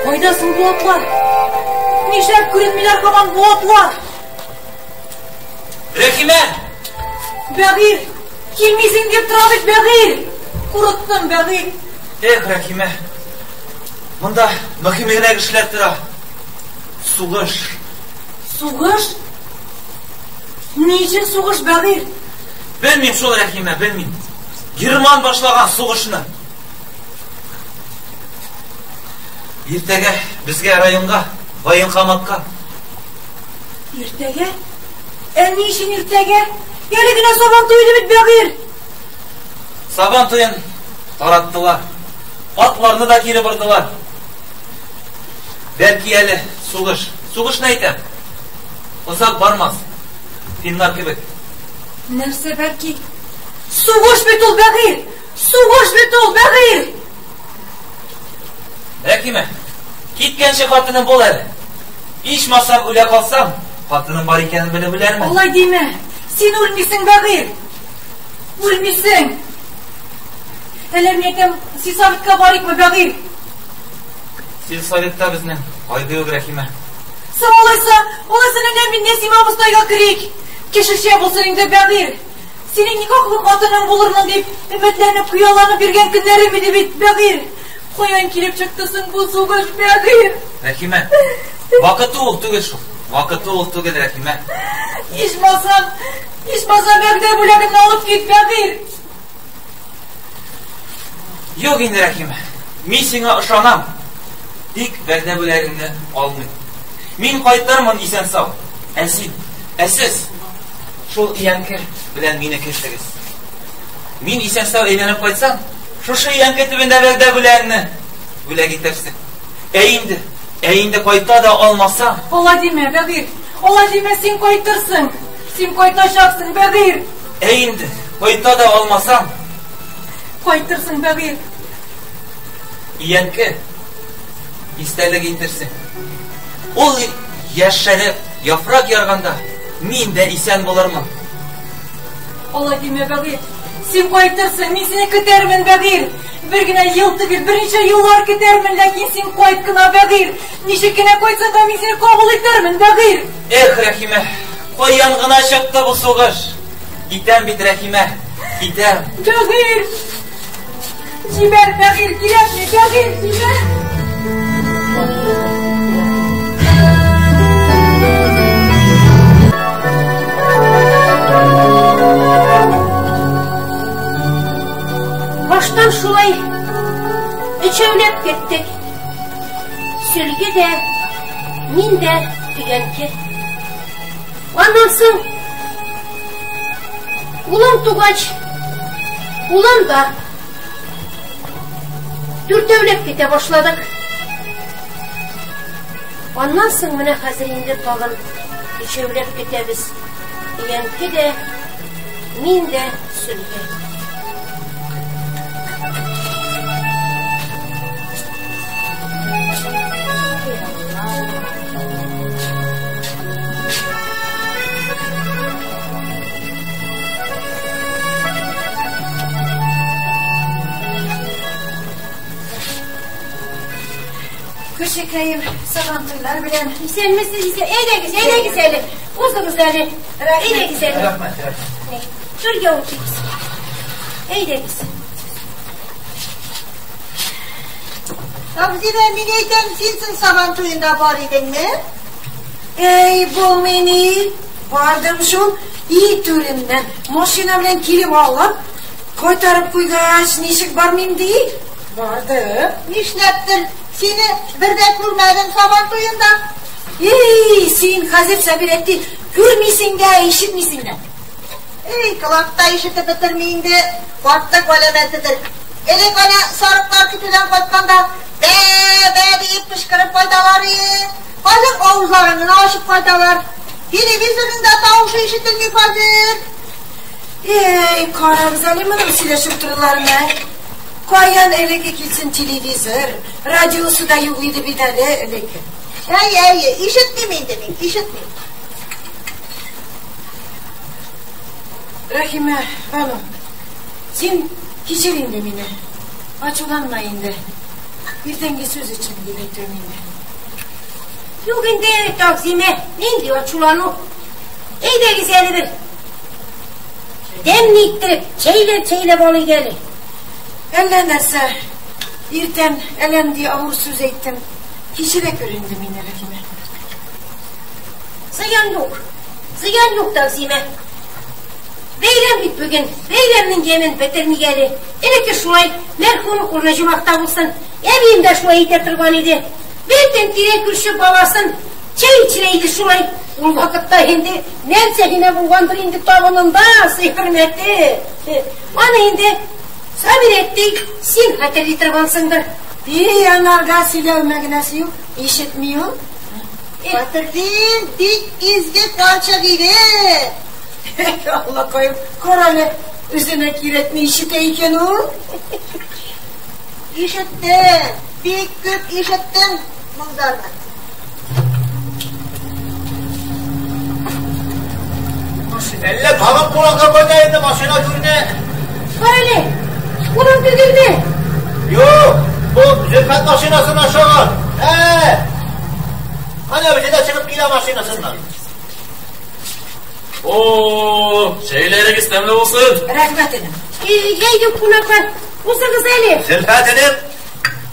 Кайда соң бу атлар? Нишләп күренмиләр һаман бу атлар? Рәхимә! Бәгыйрь! Килмисең дип тора бит, Бәгыйрь! Курыктым, Бәгыйрь! Эх, Рәхимә! Монда мөһимрәк эшләр тора. Сугыш. Сугыш? Ни өчен сугыш, Бәгыйрь? Белмим шул, Рәхимә, белмим. Герман башлаган сугышны. Иртәгә безгә районга, военкоматка. Иртәгә? Ә ни өчен иртәгә? Әле генә Сабан туе иде бит, Бәгыйрь! Сабан туен тараттылар. Атларны да кире бордылар. Бәлки әле сугыш. Сугышны әйтәм. Озак бармас. Финнар кебек. Нәрсә бәлки? Сугыш бит ул, Бәгыйрь! Сугыш бит ул, Бәгыйрь! Рәхимә, киткәнче хатыным бул әле. Ичмасам үлә калсам, хатыным бар икәнен белеп үләрмен. Алай димә. Син үлмисең, Бәгыйрь. Үлмисең. Әллә мин әйтәм, сельсоветка барыйкмы, Бәгыйрь? Сельсоветта безнең кайгы юк, Рәхимә. Соң алайса, алайса нәнә мин Нәсимә абыстайга керик. Кешечә булсын инде, Бәгыйрь. Синең никахлы хатының булырмын дип, өметләнеп, хыялланып йөргән көннәрем иде бит, Бәгыйрь. Каян килеп чыкты соң бу сугыш, Бәгыйрь? Рәхимә, вакыты ул түгел шул. Вакыты ул түгел, Рәхимә. Ичмасам, ичмасам, вәгъдә бүләгемне алып кит, Бәгыйрь. Юк инде, Рәхимә. Мин сиңа ышанам. Тик вәгъдә бүләгеңне алмыйм. Мин кайтырмын исән-сау. Ә син, ә сез шул өянке белән мине көтегез. Мин исән-сау әйләнеп кайтсам, шушы өянке төбендә вәгъдә бүләгеңне бүләк итәрсең. Ә инде, ә инде кайта да алмасам. Алай димә, Бәгыйрь. Алай димә, син кайтырсың. Син кайтачаксың, Бәгыйрь. Ә инде кайта да алмасам. Кайтырсың, Бәгыйрь. Өянке истәлек итерсең. Ул яшәреп, яфрак ярганда, мин дә исән булырмын. Алай димә, Бәгыйрь. Син кайтырсың, мин сине көтәрмен, Бәгыйрь. Бер генә ел түгел, берничә еллар көтәрмен, ләкин син кайт кына, Бәгыйрь. Ничек кенә кайтсаң да, мин сине кабул итәрмен, Бәгыйрь. Эх, Рәхимә, каян гына чыкты бу сугыш? Китәм бит, Рәхимә, китәм. Бәгыйрь! Җибәр, Бәгыйрь, кирәкми, Бәгыйрь, җибәр! Баштан шулай өчәүләп киттек. Сөлге дә, мин дә өянке. Аннан соң улым тугач, улым да дүртәүләп китә башладык. Аннан соң менә хәзер инде тагын өчәүләп китәбез. Өянке дә, мин дә, Сөлге. Күршекәем, сабантуйлар белән. Исәнмесез, исән. Әйдәгез, әйдәгез әле. Узыгыз әле. Әйдәгез әле. Рәхмәт, рәхмәт. Түргә утырыгыз. Әйдәгез. Абзина, мин әйтәм, син соң сабан туенда бар идеңме? Эй, булмыйни, бардым шул, и түремнән машина белән килеп алып, кайтарып куйгач, ничек бармыйм ди? Бардым. Нишләптер, сине бер дә күрмәдем сабан туенда. Эй, син хәзер Сабирәтти күрмисең дә, ишетмисең дә. Эй, колакта ишетеп бетерми инде, картлык галәмәтедер. Элек әнә сарыклар көтүдән кайтканда, бә, бә диеп кычкырып кайталар ие. Хәзер авызларын гына ачып кайталар. Телевизорның да тавышы ишетелми хәзер. Эй, карагыз әле моның сөйләшеп торуларына. Каян элекке килсен телевизор, радиосы да юк иде бит әле элек. Әй, әй, ишетмим инде мин, ишетмим. Рәхимә, Бану, син кичер инде мине. Ачуланма инде. Иртәнге сүз өчен дип әйтүем инде. Юк инде, Тәгъзимә, нинди ачулану. Әйдәгез әле бер. Тәмле иттереп, чәйләп-чәйләп алыйк әле. Әллә нәрсә, иртән әллә нинди авыр сүз әйттем. Кичерә күр инде мине, Рәхимә. Зыян юк. Зыян юк, Тәгъзимә. Бәйрәм бит бүген. Бәйрәмнең ямен бетермик әле. Элекке шулай, мәрхүм урыны җомахта булсын. Әбием дә шулай әйтә торган иде. Бөтен тирә-күрше баласын чәй эчерә иде шулай. Ул вакытта инде нәрсә генә булгандыр инде табынында, сый-хөрмәте. Аны инде Сабирәтти, син хәтерли торгансыңдыр. И, анарга сөйләү мәгънәсе юк, ишетми ул. Хәтерлим, бик изге карчык иде. Аллакаем, карале, үзенә кирәкне ишетә икән ул. Ишеттем, бик күп ишеттем моңдарны. Әллә тагын кунакка кайта инде машина күренә. Карале, улың түгелме? Юк, бу Зөлфәт машинасына ошаган. Ә! Менә үзе дә чыгып килә машинасыннан. О, чәйләрегез тәмле булсын. Рәхмәт, энем. Әйдә, кунаклар, узыгыз әле. Зөлфәт энем,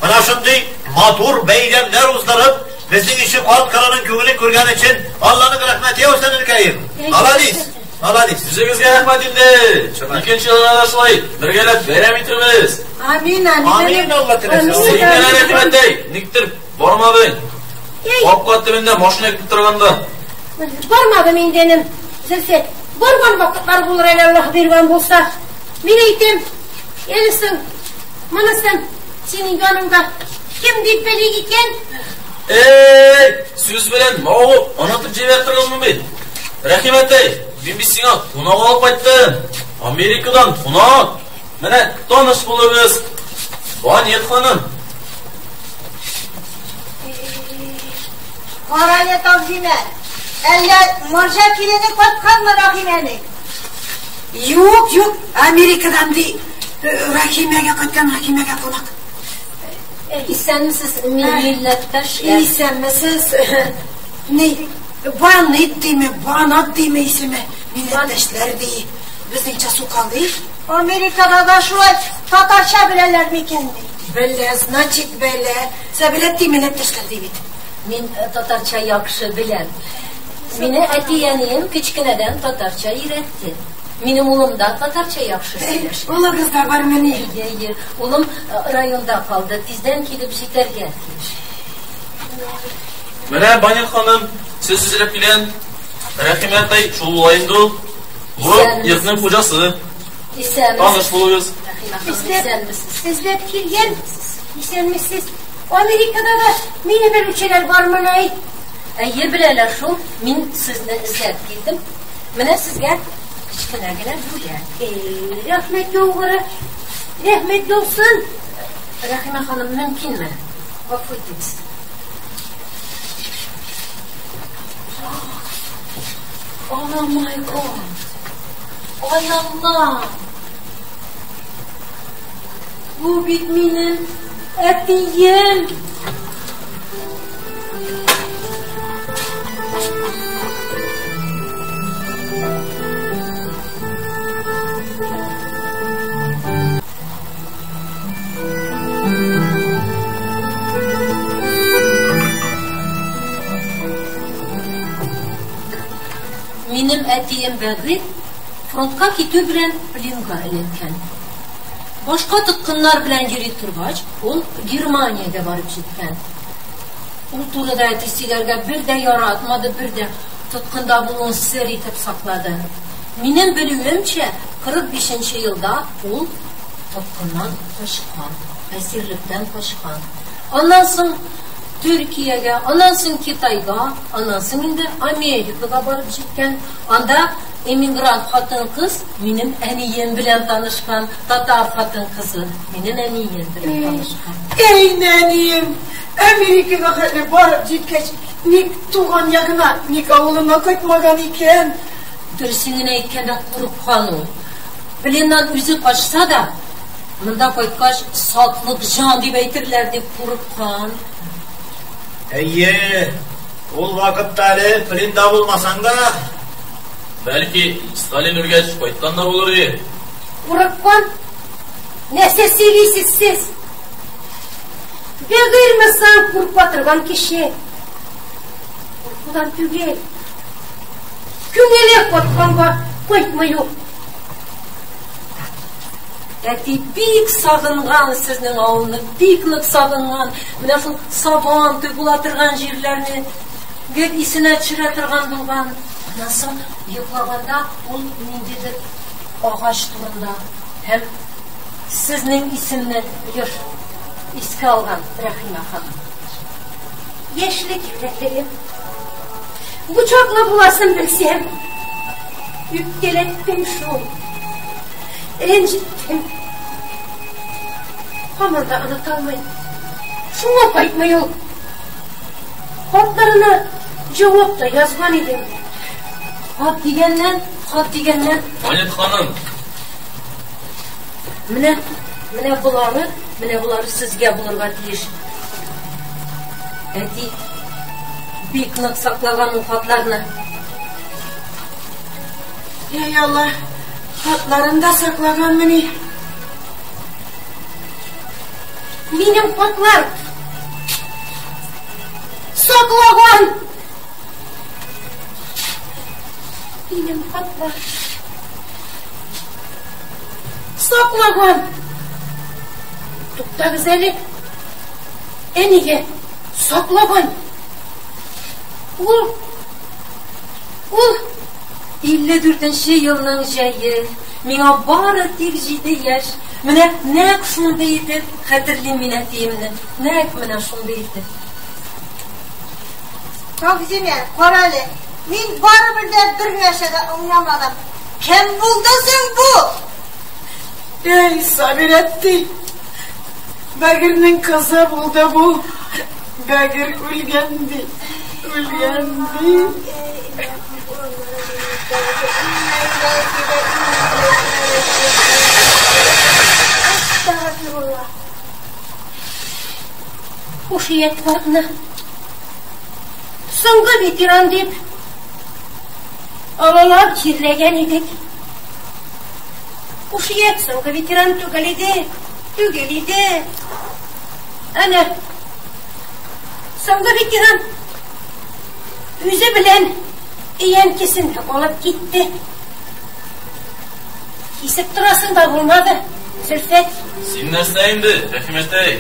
менә шундый матур бәйрәмнәр уздырып, безнең ише карт кырының күңелен күргән өчен Алланың рәхмәте яусын, энекәем. Молодец, молодец. Сүзегезгә рәхмәт инде. Икенче елда да шулай бергәләп бәйрәм итербез. Амин, амин. Амин, Алла теләсә. Син генә рәхмәт әй, никтер бармадың. Капка төбендә машина көтеп торганда. Бармадым инде, энем, Зөлфәт. Барган вакытлар булыр әле, Аллаһ биргән булса. Мин әйтәм, әлесең, монысын синең яныңда кем дип белик икән? Эй, сүз белән мавыгып, онытып җибәреп торганмын бит. Рәхим әтәй, мин бит сиңа кунак алып кайттым. Америкадан кунак. Менә таныш булыгыз. Банет ханым. Карале, Тәгъзимә, әллә марҗа килене кайтканмы Рәхимәнең? Юк, юк, Америкадан ди. Рәхимәгә кайткан, Рәхимәгә кунак. Исәнмесез, милләттәшләр. Исәнмесез. Ни, Банит диме, Банат диме исеме, милләттәшләр ди. Безнеңчә сукалый. Америкада да шулай татарча беләләр микән ди? Белә, значит, белә. Сәбиләтти милләттәшләр ди бит. Мин татарча яхшы беләм. Мине әти-әнием кечкенәдән татарча өйрәтте. Минем улым да татарча яхшы сөйләшә. Улыгыз да бармыни? Әйе, әйе. Улым районда калды, тиздән килеп җитәргә тиеш. Менә Баня ханым, сез эзләп килгән Рәхимә әтай шул була инде ул. Бу йортның хуҗасы. Исәнмесез. Таныш булыгыз. Рәхимә ханым, исәнмесез. Эзләп килгән, исәнмесез. Америкада да мине белүчеләр бармыни? Әйе, беләләр шул. Мин сезне эзләп килдем. Менә сезгә кечкенә генә бүләк. Рәхмәт яугыры. Рәхмәт яусын. Рәхимә ханым, мөмкинме? Гафу итегез. Oh my God! Ай Алла! Бу бит минем әтием! Минем әтием Бәгыйрь фронтка китү белән пленга эләккән. Башка тоткыннар белән йөри торгач, ул Германиягә барып җиткән. Ул турыда әти сөйләргә бер дә яратмады, бер дә тоткында булуын сер итеп саклады. Минем белүемчә, 45 нче елда ул тоткыннан качкан, әсирлектән качкан. Аннан соң Төркиягә, аннан соң Китайга, аннан соң инде Америкага барып җиткән. Анда эмигрант хатын-кыз минем әнием белән танышкан, татар хатын-кызы минем әнием белән танышкан. Эй, нәнием, Америкага хәтле барып җиткәч, ник туган ягына, ник авылына кайтмаган икән? Дөресен генә әйткәндә, курыккан ул. Пленнан үзе качса да, монда кайткач, сатлык җан дип әйтерләр дип курыккан. Әйе, ул вакытта әле пленда булмасаң да, Бәлки, Сталин үлгәч, кайткан да булыр ие. Курыккан? Нәрсә сөйлисез сез? Бәгыйрьме соң курка торган кеше? Куркудан түгел. Күңеле катканга кайтмый ул. Әти бик сагынган сезнең авылны, бик нык сагынган. Менә шул Сабан туй була торган җирләрне гел исенә төшерә торган булган. Аннан соң йоклаганда ул ниндидер агач турында һәм сезнең исемне еш искә алган, Рәхимә ханым. Яшьлек юләрлегем. Бу чаклы буласын белсәм, үпкәләттем шул. Рәнҗеттем. Һаман да оныта алмыйм. Шуңа кайтмый ул. Хатларына җавап та язган идем. Хат дигәннән, хат дигәннән. Анет ханым. Менә, менә болары, менә болары сезгә булырга тиеш. Әти бик нык саклаган ул хатларны. Эй Алла, хатларын да саклаганмыни? Минем хатлар саклаган! Минем хатлар саклаган! Туктагыз әле. Әнигә саклаган. Ул ул 54 нче елның җәе. Миңа бары тик җиде яшь. Менә нәкъ шундый итеп хәтерлим мин әтиемне. Нәкъ менә шундый итеп. Тәгъзимә, карале, мин барыбер дә бер нәрсә дә аңламадым. Кем булды соң бу? Эй, Сабирәтти! Бәгирнең кызы булды бу. Бәгир үлгән ди. Үлгән ди. Хушият картны соңгы ветеран дип олылап җирләгән идек. Хушият соңгы ветеран түгел иде, түгел иде. Әнә, соңгы ветеран үзе белән өянкесен дә алып китте. Кисеп торасың да булмады, Зөлфәт. Син нәрсә инде, Рәхимәтәй?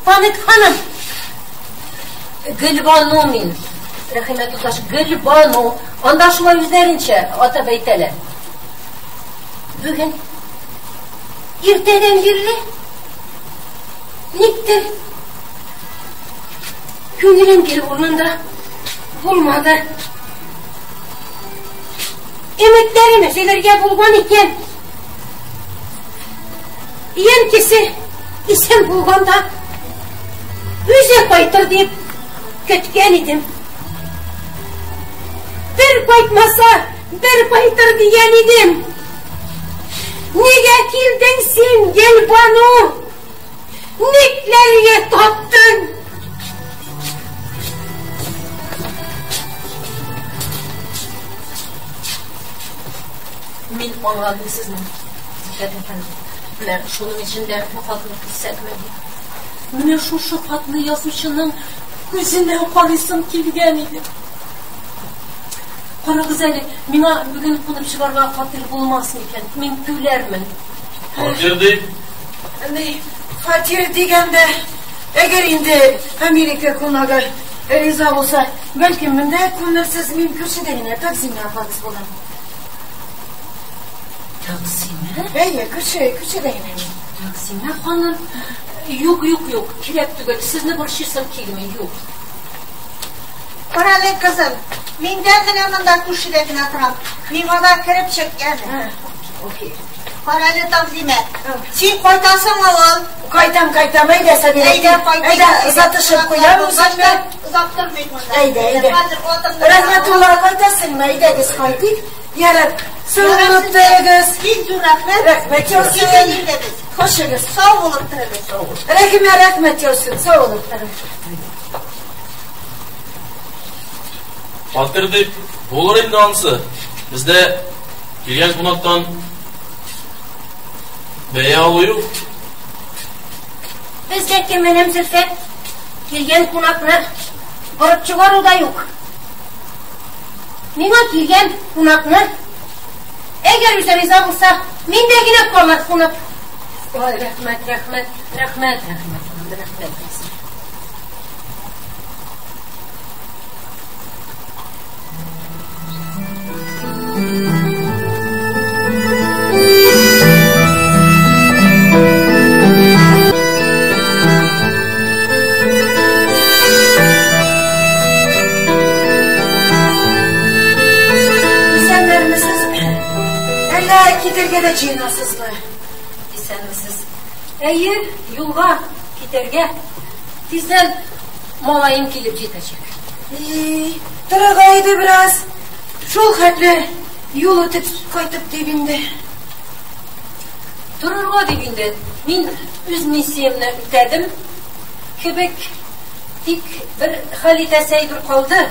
Панет ханым! Гөлбану мин. Рәхимә туташ, Гөлбану. Анда шулай үзләренчә атап әйтәләр. Бүген иртәдән бирле никтер күңелем гел урынында булмады. Өметләрем өзелергә булган икән. Янкесе исән булганда үзе кайтыр дип көткән идем. Бер кайтмаса, бер кайтыр дигән идем. Нигә килдең син, Гөлбану? Никләргә таптың? Мин аңладым сезне, Зөлфәт әфәнде. Менә шуның өчен дә бу хатны күрсәтмәдем. Менә шушы хатны язучының күзенә карыйсым килгән иде. Карагыз әле, миңа бүген кунып чыгарга фатир булмас микән? Мин түләрмен. Фатир ди? Ни, фатир дигәндә, әгәр инде Америка кунагы риза булса, бәлкем монда кунырсыз, мин күршедә генә Тәгъзимә апагыз булам. Тәгъзимә? Әйе, күрше, күршедә генә мин. Тәгъзимә ханым, юк, юк, юк, кирәк түгел, сезне борчыйсым килми, юк. Карале, кызым, мин дә менә монда күршедә генә торам. Миңа да кереп чык, яме. Карале, Тәгъзимә, син кайтасыңмы ул? Кайтам, кайтам, әйдә, Сабира. Әйдә, кайтыйк. Әйдә, озатышып куям үзеңне. Озак тормыйк монда. Әйдә, әйдә. Хәзер атымны. Рәхмәтулла, кайтасыңмы? Әйдәгез, кайтыйк. Ярар, сау булып торыгыз. Бик зур рәхмәт. Рәхмәт яусын. Китә инде без. Хошыгыз. Сау булып торыгыз. Рәхимә, рәхмәт яусын. Сау булып торыгыз. Хатир дип булыр инде ансы. Бездә килгән кунактан бәя алу юк. Бездә кем энем Зөлфәт килгән кунакны борып чыгару да юк. Миңа килгән кунакны әгәр үзе риза булса, мин дә генә калыр кунып. Ой, рәхмәт, рәхмәт, рәхмәт, рәхмәт, рәхмәт. Исәннәрмесез? Әллә китәргә дә җыенасызмы? Исәнмесез. Әйе, юлга китәргә. Тиздән малаем килеп җитәчәк. И, торырга иде бераз. Шул хәтле юл үтеп кайтып дип инде. Торырга дип инде. Мин үз миссиямне үтәдем кебек. Тик бер хәл итәсе әйбер калды.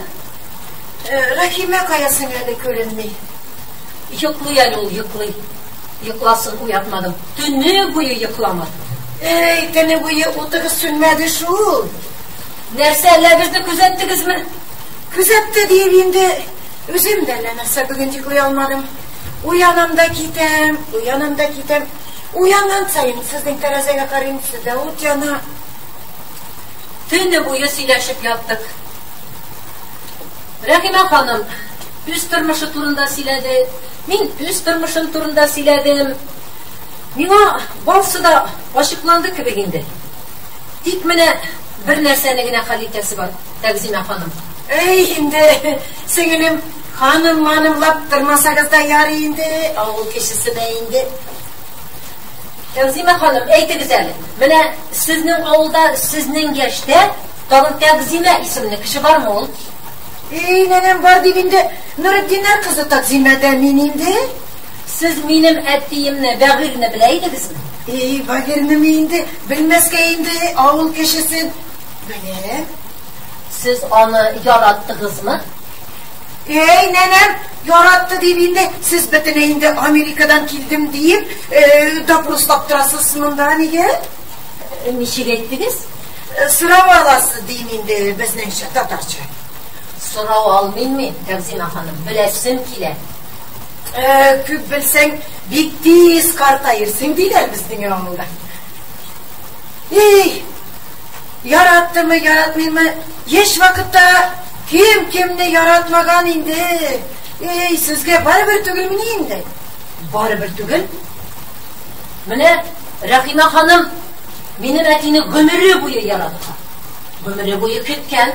Рәхимә каясың әле күренми. Йоклый әле ул, йоклый. Йокласын уятмадым. Төне буе йокламады. Эй, төне буе утыгыз сүнмәде шул. Нәрсә, әллә безне күзәттегезме? Күзәтте диеп инде. Үзем дә әллә нәрсә бүген йоклый алмадым. Уянам да китәм, уянам да китәм. Уянган саен сезнең тәрәзәгә карыйм, сездә ут яна. Төне буе сөйләшеп яттык. Рәхимә ханым үз тормышы турында сөйләде, мин үз тормышым турында сөйләдем. Миңа барысы да ачыкланды кебек инде. Тик менә бер нәрсәне генә хәл итәсе бар, Тәгъзимә ханым. Әй, инде, сеңелем, ханым-манымлап тормасагыз да ярый инде, авыл кешесенә инде. Тәгъзимә ханым, әйтегез әле, менә сезнең авылда сезнең яшьтә тагын Тәгъзимә исемле кеше бармы ул? Эй, нәнәм бар дип инде, Нуретдиннәр кызы Тәгъзимә дә мин инде. Сез минем әтиемне, Бәгыйрьне белә идегезме? Эй, Бәгыйрьнеме инде, белмәскә инде, авыл кешесен. Беләм. Сез аны яраттыгызмы? Эй, нәнәм, яратты дип инде, сез бөтенләй инде Америкадан килдем диеп, допрослап торасыз монда нигә? Ничек әйттегез? Сорау аласыз дим инде безнеңчә, татарча. Сорау алмыйм мин, Тәгъзимә ханым, беләсем килә. Күп белсәң, бик тиз картаерсың диләр безнең авылда. Эй, яраттымы, яратмыймы, яшь вакытта кем кемне яратмаган инде? Эй, сезгә барыбер түгелмени инде? Барыбер түгел. Менә Рәхимә ханым минем әтине гомере буе яраткан. Гомере буе көткән.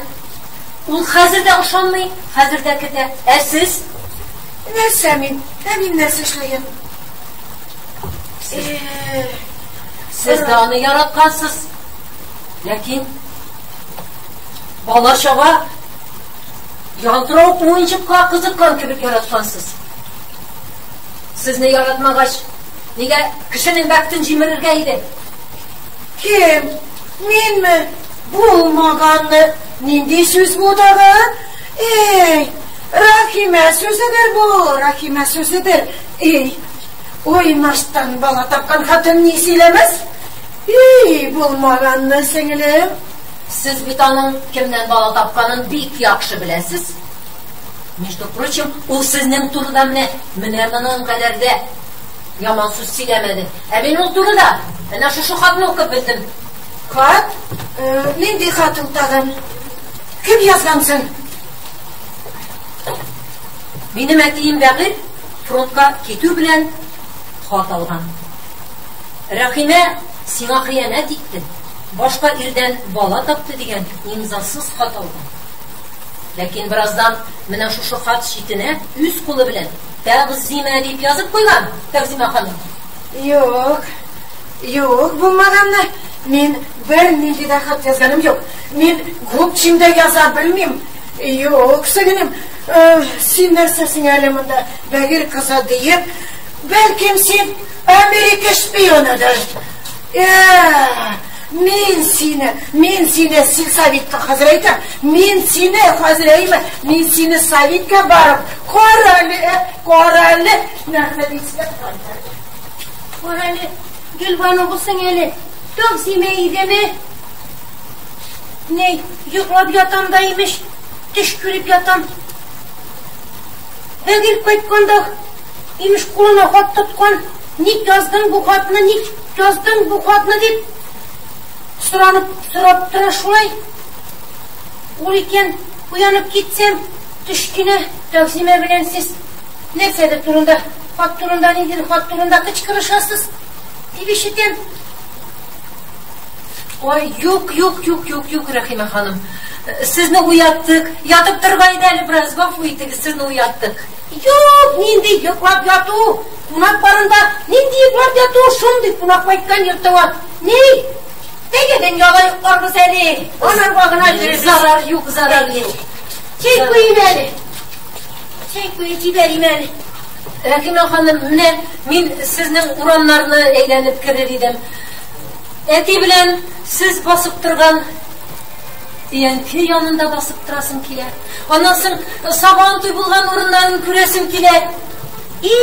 Ул хәзер дә ышанмый, хәзер дә көтә. Ә сез? Нәрсә мин? Ә мин нәрсә эшләгән? Сез дә аны яраткансыз. Ләкин бала чага ялтырау уенчыкка кызыккан кебек яраткансыз. Сезне яратмагач, нигә кешенең бәхетен җимерергә иде? Кем? Минме? Булмаганны. Нинди сүз бу тагы? Эй, Рәхимә сүзедер бу, Рәхимә сүзедер. Эй, уйнаштан бала тапкан хатын ни сөйләмәс? Эй, булмаганны, сеңелем. Сез бит аның кемнән бала тапканын бик яхшы беләсез. Между прочим, ул сезнең турыда менә менә моның кадәр дә яман сүз сөйләмәде. Ә мин ул турыда менә шушы хатны укып белдем. Хат? Нинди хат ул тагын? Кем язган соң? Минем әтием Бәгыйрь фронтка китү белән хат алган. Рәхимә сиңа хыянәт итте, башка ирдән бала тапты дигән имзасыз хат алган. Ләкин бераздан менә шушы хат читенә үз кулы белән Тәгъзимә дип язып куйган, Тәгъзимә ханым. Юк, юк, булмаганны. Мин бернинди дә хат язганым юк. Мин губчим дә яза белмим. Юк, сеңелем, син нәрсәсең әле монда, Бәгир кызы диеп, бәлкем син Америка шпионыдыр. Мин сине, мин сине сельсоветка хәзер әйтәм. Мин сине хәзер әйме, мин сине советка барып, кара әле, кара әле, нәрсә дисең? Кара әле, Гөлбану булсың әле. Тәгъзимә идеме? Ней, йоклап ятам да имеш, төш күреп ятам. Бәгир кайтканда, имеш кулына хат тоткан, ник яздың бу хатны, ник яздың бу хатны дип соранып сорап тора шулай. Ул икән, уянып китсәм, төш кенә Тәгъзимә белән сез нәрсәдер турында, хат турында, ниндидер хат турында кычкырышасыз дип ишетәм. Ой, юк, юк, юк, юк, юк, Рәхимә ханым. Сезне уяттык. Ятып торган иде әле бераз, гафу итегез, сезне уяттык. Юк, нинди йоклап яту? Кунак барында нинди йоклап яту? Шундый кунак кайткан йортыңа. Ни? Тегедән яла йокларбыз әле. Анарга гына йөрербез. Зарар юк, зарар юк. Чәй куйыйм әле. Чәй куеп җибәрим әле. Рәхимә ханым, менә мин сезнең урамнарны әйләнеп керер идем. Әти белән сез басып торган өянке янында басып торасым килә. Аннан соң Сабан туй булган урыннарын күрәсем килә. И,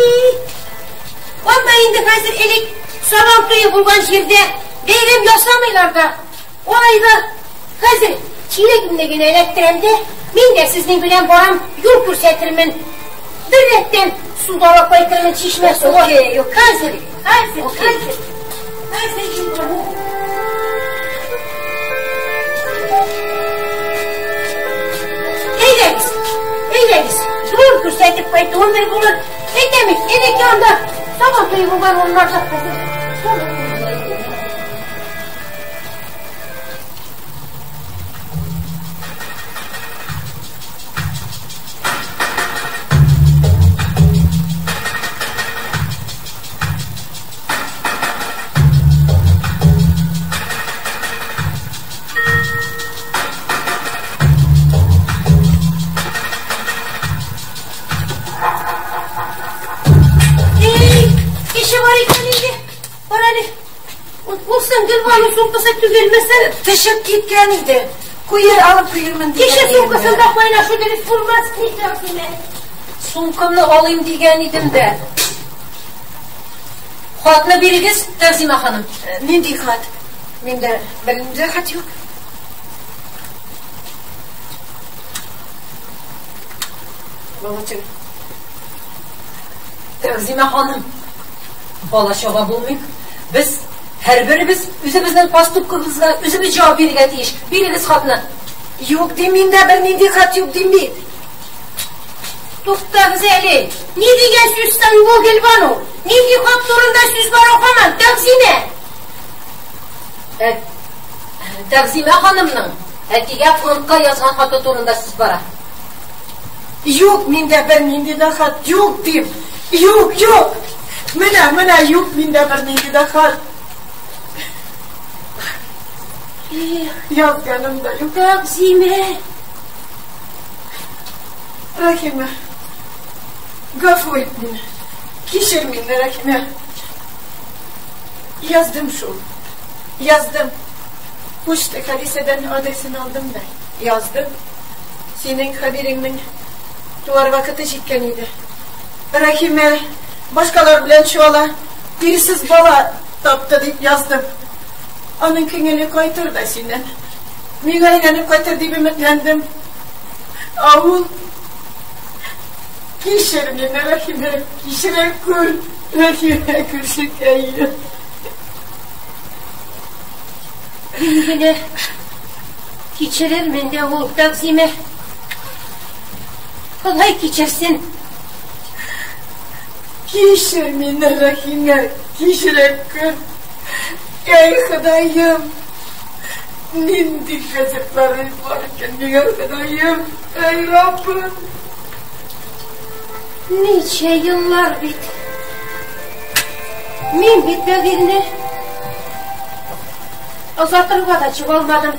анда инде хәзер элек Сабан туе булган җирдә бәйрәм ясамыйлар да. Алай да хәзер чиләгемне генә эләктерәм дә, мин дә сезнең белән барам, юл күрсәтермен. Бер рәттән су да алып кайтырмын, чишмә суы. Окей, окей. Хәзер, хәзер, Окей. хәзер. Хәзер мин барам. Әйдәгез, әйдәгез, юл күрсәтеп кайтуым бер булыр. Әйтәм бит, элек янда Сабан туе булган урыннарда хәзер. Сабан туе була иде. Эй, кеше бар икән инде. Бар әле. Булсын, Гөлбану сумкасы түгелмесен. Төшеп киткән иде. Куер алып куермын дигән. Кеше сумкасында кайнашу дөрес булмас. Ни Тәгъзимә? Сумкамны алыйм дигән идем дә. Хатны бирегез, Тәгъзимә ханым. Нинди хат? Миндә бернинди дә хат юк. Балачага. Тәгъзимә ханым, бала-чага булмыйк. Без һәрберебез үзебезнең поступкыбызга үзебез җавап бирергә тиеш. Бирегез хатны. Юк дим, миндә бернинди хат юк дим бит. Туктагыз әле. Ни дигән сүз соң бу, Гөлбану? Нинди хат турында сүз бара һаман, Тәгъзимә? Тәгъзимә ханымның әтигә фронтка язган хаты турында сүз бара. Юк, миндә бернинди дә хат юк дим. Юк, юк. Менә, менә юк миндә бернинди дә хат. Эх, Язганым да юк. Тәгъзимә. Рәхимә, гафу ит мине. Кичер мине, Рәхимә. Яздым шул. Яздым. Почта Халисәдән адресын алдым да. Яздым. Синең хәбәреңнең туар вакыты җиткән иде. Рәхимә башкалар белән чуала, ирсез бала тапты дип яздым. Аның күңеле кайтыр да синнән. Миңа әйләнеп кайтыр дип өметләндем. Ә ул кичер мине, Рәхимә, кичерә күр, Рәхимә, күршекәем. Мин генә кичерермен дә ул, Тәгъзимә. Ходай кичерсен. Кичер мине, Рәхимә, кичерә күр. Әй, Ходаем, нинди газапларым бар икән миңа, Ходаем, әй, Раббым. Ничә еллар бит. Мин бит Бәгирне озатырга да чыга алмадым.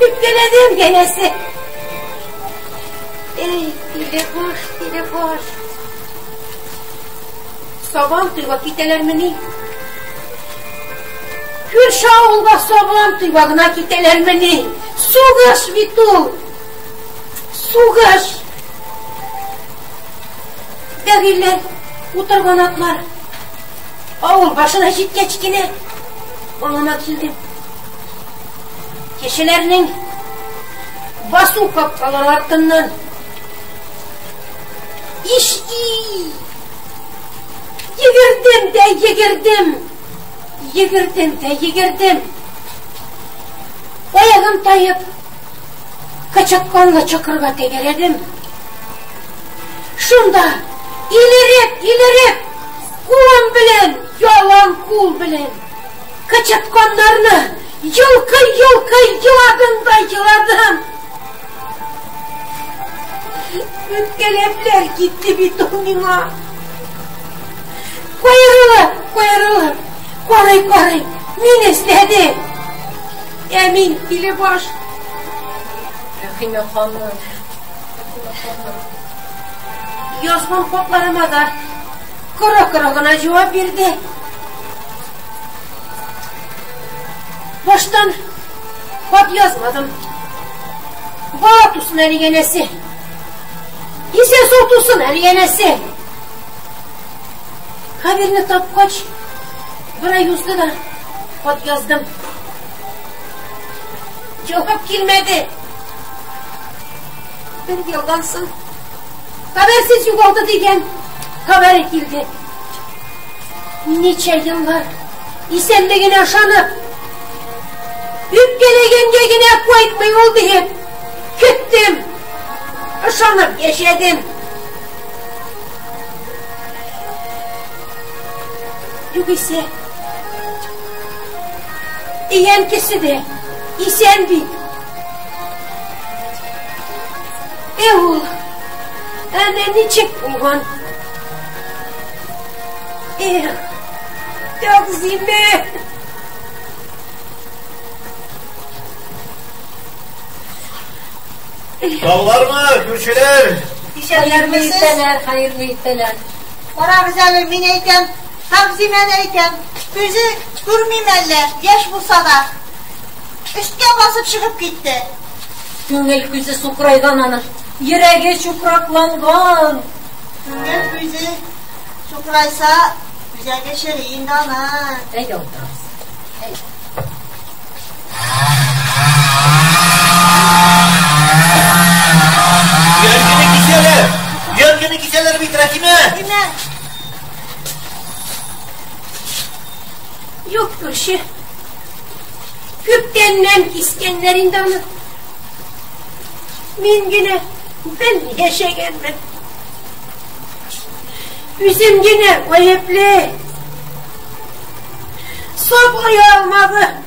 Үпкәләдем янәсе. Эй, тиле баш, тиле баш. Сабан туйга китәләрмени? Күрше авылга сабан туйга гына китәләрмени? Сугыш бит ул! Сугыш! Бәгыйләр, утырган атлар. Авыл башына җиткәч кенә аңыма килдем. Кешеләрнең басу капкалары артыннан иш и Йөгердем дә йөгердем. Йөгердем дә йөгердем. Аягым таеп, кычытканлы чокырга тәгәрәдем. Шунда илереп, илереп, кулым белән, ялан кул белән кычытканнарны йолкый-йолкый еладым да еладым. Үпкәләпләр китте бит ул миңа. Каерылып, каерылып, карый-карый, мине эзләде. Ә мин тиле баш. Рәхимә ханым, Рәхимә ханым. Язган хатларыма да коры-коры гына җавап бирде. Баштан хат язмадым. Бала тусын әле янәсе. Исән сау тусын әле янәсе. Хәбәрне тапкач, бер ай узды да хат яздым. Җавап килмәде. Бер елдан соң хәбәрсез югалды дигән хәбәре килде. Ничә еллар исәнлегенә ышанып, үпкәләгәнгә генә кайтмый ул диеп көттем, ышанып яшәдем. Югыйсә, өянкесе дә исән бит. Ә ул әнә ничек булган? Эх, Тәгъзимә! Саулармы, күршеләр? Хәерле иртәләр, хәерле иртәләр. Карагыз әле, мин әйтәм, Тәгъзимәне әйтәм. Күзе күрмим әллә, яшь булса да. Өскә басып чыгып китте. Күңел күзе сукырайган аның, йөрәге чукракланган. Күңел күзе сукырайса, үзәге чери инде аның. Әйдә утырабыз. Әйдә. Өянкене кисәләр! Өянкене кисәләр бит, Рәхимә! Рәхимә! Юк, күрше. Күптәннән кискәннәр инде аны. Мин генә белми яшәгәнмен. Үзем генә гаепле. Саклый алмадым.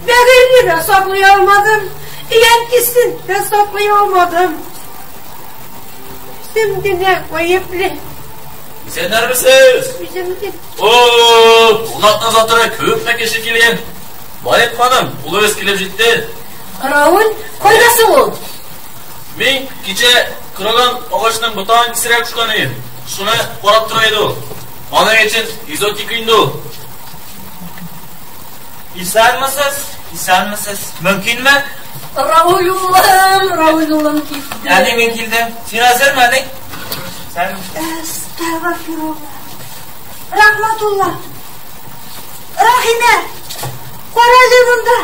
Бәгырьне дә саклый алмадым. Өянкесен дә саклый алмадым. Үзем генә гаепле. Исәннәрмесез? Үзем генә. О, кунакны озатырга күпме кеше килгән. Балет ханым, улыгыз килеп җитте. Рауль, кайда соң ул? Мин кичә корыган агачның ботагын кисәргә кушкан идем. Шуны карап тора иде ул. Аның өчен экзотика инде ул. Исәнмесез, исәнмесез. Мөмкинме? Рауль улым, Рауль улым килде. Әни, мин килдем. Син әзерме, әни? Сән. Әстәгъфирулла. Рахматулла. Рәхимә, кара әле монда.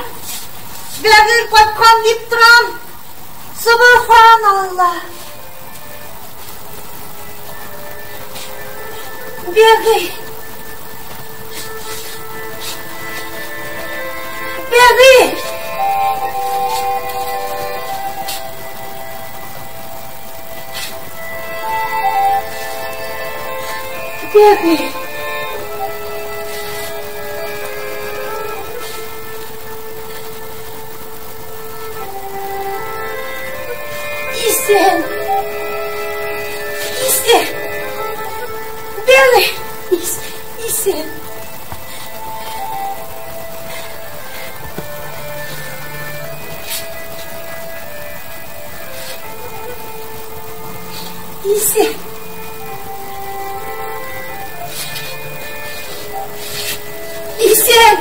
Бәгырь кайткан дип торам. Субханалла. Бәгырь. Бәгырь. Бәгырь. Исән. Исән. Бәгырь. Исән. Исән. Исән.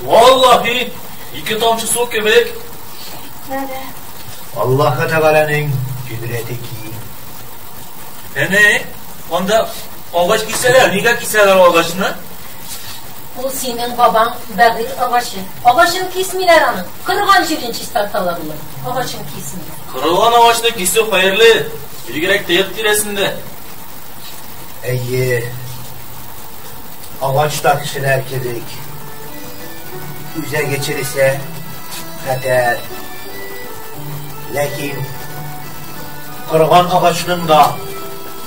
Валлаһи, ике тамчы су кебек. Аллаһы Тәгаләнең кодрәте киң. Әнә, анда агач кисәләр. Нигә кисәләр агачны? Ул синең бабаң Бәгыйрь агачы. Агачын кисмиләр аның. Кырган җирен чистарталар улым. Агачын кисмиләр. Кырылган агачны кисү хәерле, бигрәк тә йорт тирәсендә. Әйе, агач та кешеләр кебек. Үзәге чересә, хәтәр. Ләкин корыган агачның да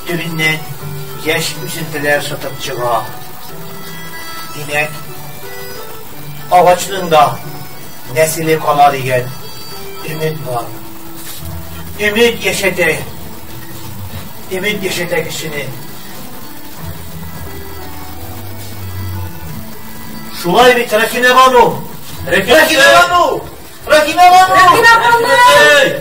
төбеннән яшь үсентеләр шытып чыга. Димәк, агачның да нәселе кала дигән өмет бар. Өмет яшәтә. Өмет яшәтә кешене. Шулай бит, Рәхимә Бану! Рәхимә Бану! Рәхимә Бану! Рәхимә Бану! Рәхимә!